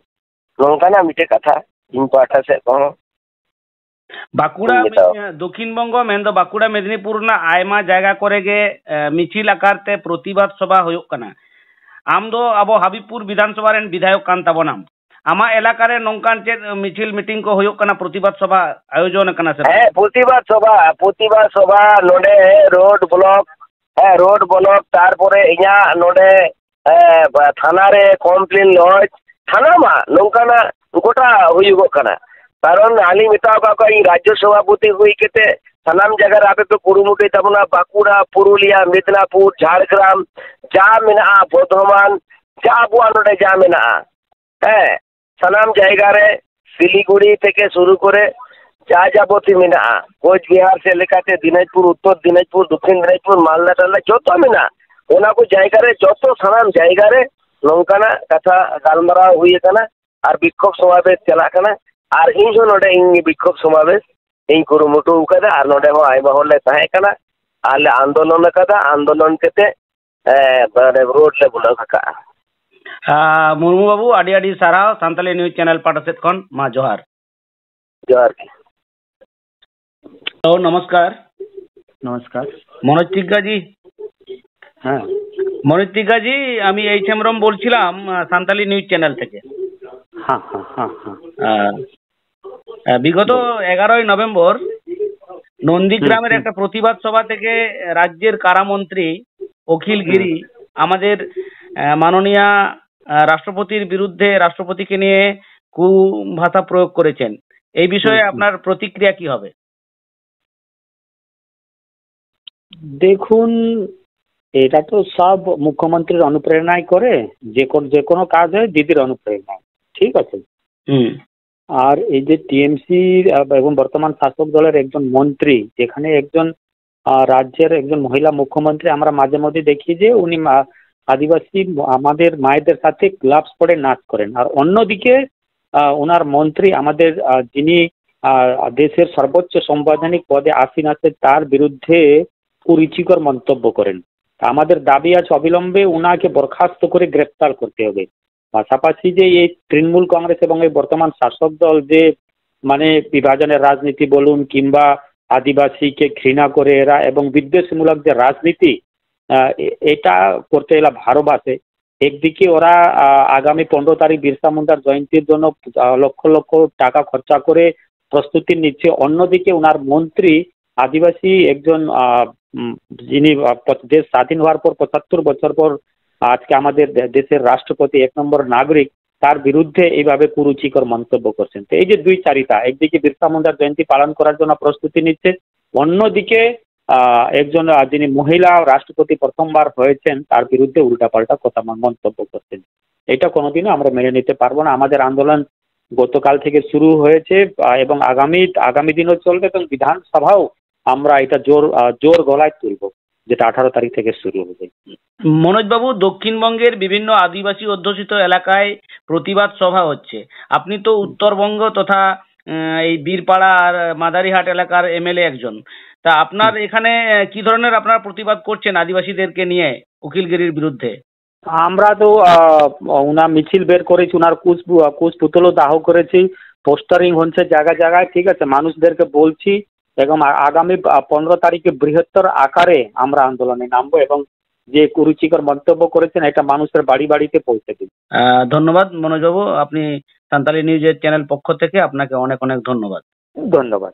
ᱱᱚᱝᱠᱟᱱᱟᱜ ᱢᱤᱫᱴᱮᱡ ᱠᱟᱛᱷᱟ ᱤᱧ ᱯᱟᱦᱴᱟ ᱥᱮᱫ ᱠᱷᱚᱱ ᱦᱚᱸ᱾ ᱵᱟᱸᱠᱩᱲᱟ, ᱢᱮ-, ᱫᱚᱠᱠᱷᱤᱱ ᱵᱚᱝᱜᱚ ᱢᱮᱱᱫᱚ ᱵᱟᱸᱠᱩᱲᱟ ᱢᱮᱫᱽᱱᱤᱯᱩᱨ ᱨᱮᱱᱟᱜ ᱟᱭᱢᱟ ᱡᱟᱭᱜᱟ ᱠᱚᱨᱮ ᱜᱮ, ᱮ, ᱢᱤᱪᱷᱤᱞ ᱟᱠᱟᱨ ᱛᱮ ᱯᱨᱚᱛᱤᱵᱟᱫ ᱥᱚᱵᱷᱟ ᱦᱩᱭᱩᱜ ᱠᱟᱱᱟ᱾ ᱟᱢ ᱫᱚ ᱟᱵᱚ ᱦᱟᱵᱤᱵᱽᱯᱩᱨ ᱵᱤᱫᱷᱟᱱ ᱥᱚᱵᱷᱟ ᱨᱮᱱ ᱵᱤᱫᱷᱟᱭᱚᱠ ᱠᱟᱱ ᱛᱟᱵᱚᱱᱟᱢ, ᱟᱢᱟᱜ ᱮᱞᱟᱠᱟ ᱨᱮ ᱱᱚᱝᱠᱟᱱ ᱪᱮᱫ ᱢᱤᱪᱷᱤᱞ ᱢᱤᱴᱤᱝ ᱠᱚ ᱦᱩᱭᱩᱜ ᱠᱟᱱᱟ, ᱯᱨᱚᱛᱤᱵᱟᱫ ᱥᱚᱵᱷᱟ ᱟᱭᱳᱡᱚᱱ ᱟᱠᱟᱱᱟ ᱥᱮ ᱵᱟᱝ? ᱦᱮᱸ, ᱯᱨᱚᱛᱤᱵᱟᱫ ᱥᱚᱵᱷᱟ, ᱯᱨᱚᱛᱤᱵᱟᱫ ᱥᱚᱵᱷᱟ ᱱᱚᱰᱮ ᱨᱳᱰ ᱵᱞᱚᱠ, ᱦᱮᱸ, ᱨᱳᱰ ᱵᱞᱚᱠ, ᱛᱟᱨᱯᱚᱨᱮ ᱤᱧᱟᱹᱜ ᱱᱚᱰᱮ, ᱦᱮᱸ, ᱵᱟ-, ᱛᱷᱟᱱᱟ ᱨᱮ ᱠᱚᱢᱯᱞᱮᱱ ᱞᱚᱡᱽ, ᱥᱟᱱᱟᱢᱟᱜ ᱱᱚᱝᱠᱟᱱᱟᱜ ᱜᱚᱴᱟ ᱦᱩᱭᱩᱜᱚᱜ ᱠᱟᱱᱟ᱾ ᱠᱟᱨᱚᱱ ᱟᱹᱞᱤᱧ ᱢᱮᱛᱟᱣ ᱟᱠᱟᱫ ᱠᱚᱣᱟ, ᱤᱧ ᱨᱟᱡᱽᱡᱚ ᱥᱚᱵᱷᱟᱯᱚᱛᱤ ᱦᱩᱭ ᱠᱟᱛᱮ ᱥᱟᱱᱟᱢ ᱡᱟᱭᱜᱟ ᱨᱮ ᱟᱯᱮ ᱯᱮ ᱠᱩᱨᱩᱢᱩᱴᱩᱭ ᱛᱟᱵᱚᱱᱟ, ᱵᱟᱸᱠᱩᱲᱟ, ᱯᱩᱨᱩᱞᱤᱭᱟ, ᱢᱮᱫᱽᱱᱟᱯᱩᱨ, ᱡᱷᱟᱲᱜᱨᱟᱢ, ᱡᱟ ᱢᱮᱱᱟᱜᱼᱟ, ᱵᱚᱨᱫᱷᱚᱢᱟᱱ, ᱡᱟ ᱟᱵᱚᱣᱟᱜ ᱱᱚᱰᱮ ᱡᱟ ᱢᱮᱱᱟᱜᱼᱟ, ᱦᱮᱸ, ᱥᱟᱱᱟᱢ ᱡᱟᱭᱜᱟ ᱨᱮ, ᱥᱤᱞᱤᱜᱩᱲᱤ ᱛᱷᱮᱠᱮ ᱥᱩᱨᱩ ᱠᱚᱨᱮ ᱡᱟ ᱡᱟᱵᱚᱛᱤ ᱢᱮᱱᱟᱜᱼᱟ, ᱠᱳᱪᱵᱤᱦᱟᱨ ᱥᱮᱫ ᱞᱮᱠᱟᱛᱮ ᱫᱤᱱᱟᱡᱽᱯᱩᱨ, ᱩᱛᱛᱚᱨ ᱫᱤᱱᱟᱡᱽᱯᱩᱨ, ᱫᱚᱠᱠᱷᱤᱱ ᱫᱤᱱᱟᱡᱽᱯᱩᱨ, ᱢᱟᱞᱫᱟ ᱴᱟᱞᱫᱟ ᱡᱚᱛᱚ ᱢᱮᱱᱟᱜᱼᱟ᱾ ᱚᱱᱟ ᱠᱚ ᱡᱟᱭᱜᱟ ᱨᱮ, ᱡᱚᱛᱚ ᱥᱟᱱᱟᱢ ᱡᱟᱭᱜᱟ ᱨᱮ ᱱᱚᱝᱠᱟᱱᱟᱜ ᱠᱟᱛᱷᱟ ᱜᱟᱞᱢᱟᱨᱟᱣ ᱦᱩᱭ ᱟᱠᱟᱱᱟ ᱟᱨ ᱵᱤᱠᱠᱷᱳᱵ ᱥᱚᱢᱟᱵᱮᱥ ᱪᱟᱞᱟᱜ ᱠᱟᱱᱟ᱾ ᱟᱨ ᱤᱧ ᱦᱚᱸ ᱱᱚᱰᱮ ᱤᱧ ᱵᱤᱠᱠᱷᱳᱵ ᱥᱚᱢᱟᱵᱮᱥ ᱤᱧ ᱠᱩᱨᱩᱢᱩᱴᱩ ᱟᱠᱟᱫᱟ ᱟᱨ ᱱᱚᱰᱮ ᱦᱚᱸ ᱟᱭᱢᱟ ᱦᱚᱲ ᱞᱮ ᱛᱟᱦᱮᱸ ᱠᱟᱱᱟ ᱟᱨ ᱞᱮ ᱟᱱᱫᱳᱞᱚᱱ ᱟᱠᱟᱫᱟ᱾ ᱟᱱᱫᱳᱞᱚᱱ ᱠᱟᱛᱮ, ᱮ, ᱢᱟᱱᱮ ᱨᱳᱰ ᱞᱮ ᱵᱞᱚᱠ ᱟᱠᱟᱫᱼᱟ᱾ ᱟᱨ ᱢᱩᱨᱢᱩ ᱵᱟᱹᱵᱩ, ᱟᱹᱰᱤ ᱟᱹᱰᱤ ᱥᱟᱨᱦᱟᱣ ᱥᱟᱱᱛᱟᱞᱤ ᱱᱤᱭᱩᱡᱽ ᱪᱮᱱᱮᱞ ᱯᱟᱦᱴᱟ ᱥᱮᱫ ᱠᱷᱚᱱ᱾ ᱢᱟ ᱡᱚᱦᱟᱨ᱾ ᱡᱚᱦᱟᱨ ᱜᱮ᱾ ᱦᱮᱞᱳ, ᱱᱚᱢᱚᱥᱠᱟᱨ᱾ ᱱᱚᱢᱚᱥᱠᱟᱨ᱾ ᱢᱚᱱᱳᱡᱽ ᱛᱤᱜᱜᱟ জি? হ্যাঁ। মনোজ তিগ্গা জি, আমি এইচ হেমব্রম বলছিলাম, আহ, সান্তালি নিউজ চ্যানেল থেকে। হ্যাঁ, হ্যাঁ, হ্যাঁ, হ্যাঁ। আহ, আহ, বিগত এগারোই নভেম্বর নন্দীগ্রামের হুম। একটা প্রতিবাদ সভা থেকে রাজ্যের কারামন্ত্রী অখিল গিরি আমাদের, আহ, মাননীয়া, আহ, রাষ্ট্রপতির বিরুদ্ধে রাষ্ট্রপতিকে নিয়ে কুভাষা প্রয়োগ করেছেন। এই বিষয়ে হুম, হুম। আপনার প্রতিক্রিয়া কি হবে? দেখুন, এটা তো সব মুখ্যমন্ত্রীর অনুপ্রেরণায় করে। যে কোন যে কোনো কাজ হয় দিদির অনুপ্রেরণায়। ঠিক আছে। হুম। আর এই যে টিএমসি এবং বর্তমান শাসক দলের একজন মন্ত্রী, যেখানে একজন আহ, রাজ্যের একজন মহিলা মুখ্যমন্ত্রী, আমরা মাঝে মধ্যে দেখি যে উনি মা- আদিবাসী ম- আমাদের মায়েদের সাথে গ্লাভস পরে নাচ করেন, আর অন্যদিকে আহ, ওনার মন্ত্রী আমাদের আহ, যিনি আহ, দেশের সর্বোচ্চ সাংবিধানিক পদে আসীন আছে, তার বিরুদ্ধে কুরুচিকর মন্তব্য করেন। তা আমাদের দাবি আছে অবিলম্বে ওনাকে বরখাস্ত করে গ্রেপ্তার করতে হবে। পাশাপাশি যে এই তৃণমূল কংগ্রেস এবং এই বর্তমান শাসক দল যে মানে বিভাজনের রাজনীতি বলুন কিংবা আদিবাসীকে ঘৃণা করে এরা এবং বিদ্বেষমূলক যে রাজনীতি, আহ, এ- এটা করতে এরা ভালোবাসে। একদিকে ওরা আহ, আগামী পনেরো তারিখ বিরসা মুন্ডার জয়ন্তীর জন্য আহ, লক্ষ লক্ষ টাকা খরচা করে প্রস্তুতি নিচ্ছে, অন্যদিকে ওনার মন্ত্রী আদিবাসী একজন আহ, উম, যিনি আহ, পঁচ- দেশ স্বাধীন হওয়ার পর পঁচাত্তর বছর পর আজকে আমাদের দে- দেশের রাষ্ট্রপতি, এক নম্বর নাগরিক, তার বিরুদ্ধে এইভাবে কুরুচিকর মন্তব্য করছেন। তো এই যে দুই চারিতা, একদিকে বিরসা মুন্ডার জয়ন্তী পালন করার জন্য প্রস্তুতি নিচ্ছে, অন্যদিকে আহ, একজন আহ, যিনি মহিলা রাষ্ট্রপতি প্রথমবার হয়েছেন, তার বিরুদ্ধে উল্টাপাল্টা কথা মন- মন্তব্য করছেন। এটা কোনোদিনও আমরা মেনে নিতে পারবো না। আমাদের আন্দোলন গতকাল থেকে শুরু হয়েছে আহ, এবং আগামী আগামী দিনও চলবে এবং বিধানসভাও আমরা এটা জোর আহ, জোর গলায় তুলবো, যেটা আঠারো তারিখ থেকে শুরু হবে। মনোজবাবু, দক্ষিণবঙ্গের বিভিন্ন আদিবাসী অধ্যুষিত এলাকায় প্রতিবাদ সভা হচ্ছে। আপনি তো উত্তরবঙ্গ তথা আহ, এই বীরপাড়া আর মাদারিহাট এলাকার এমএলএ একজন, তা আপনার এখানে আহ, কি ধরনের আপনারা প্রতিবাদ করছেন আদিবাসীদেরকে নিয়ে উকিলগিরির বিরুদ্ধে? আমরা তো আহ, ওনার মিছিল বের করেছি, ওনার কুশ কুশ পুতলও দাহ করেছি, পোস্টারিং হচ্ছে জায়গা জায়গায়, ঠিক আছে। মানুষদেরকে বলছি এবং আ- আগামী আহ, পনেরো তারিখে বৃহত্তর আকারে আমরা আন্দোলনে নামবো এবং যে কুরুচিকর মন্তব্য করেছেন, এটা মানুষের বাড়ি বাড়িতে পৌঁছে দিন। আহ, ধন্যবাদ মনোজবাবু, আপনি সান্তালি নিউজের চ্যানেল পক্ষ থেকে আপনাকে অনেক অনেক ধন্যবাদ। ধন্যবাদ।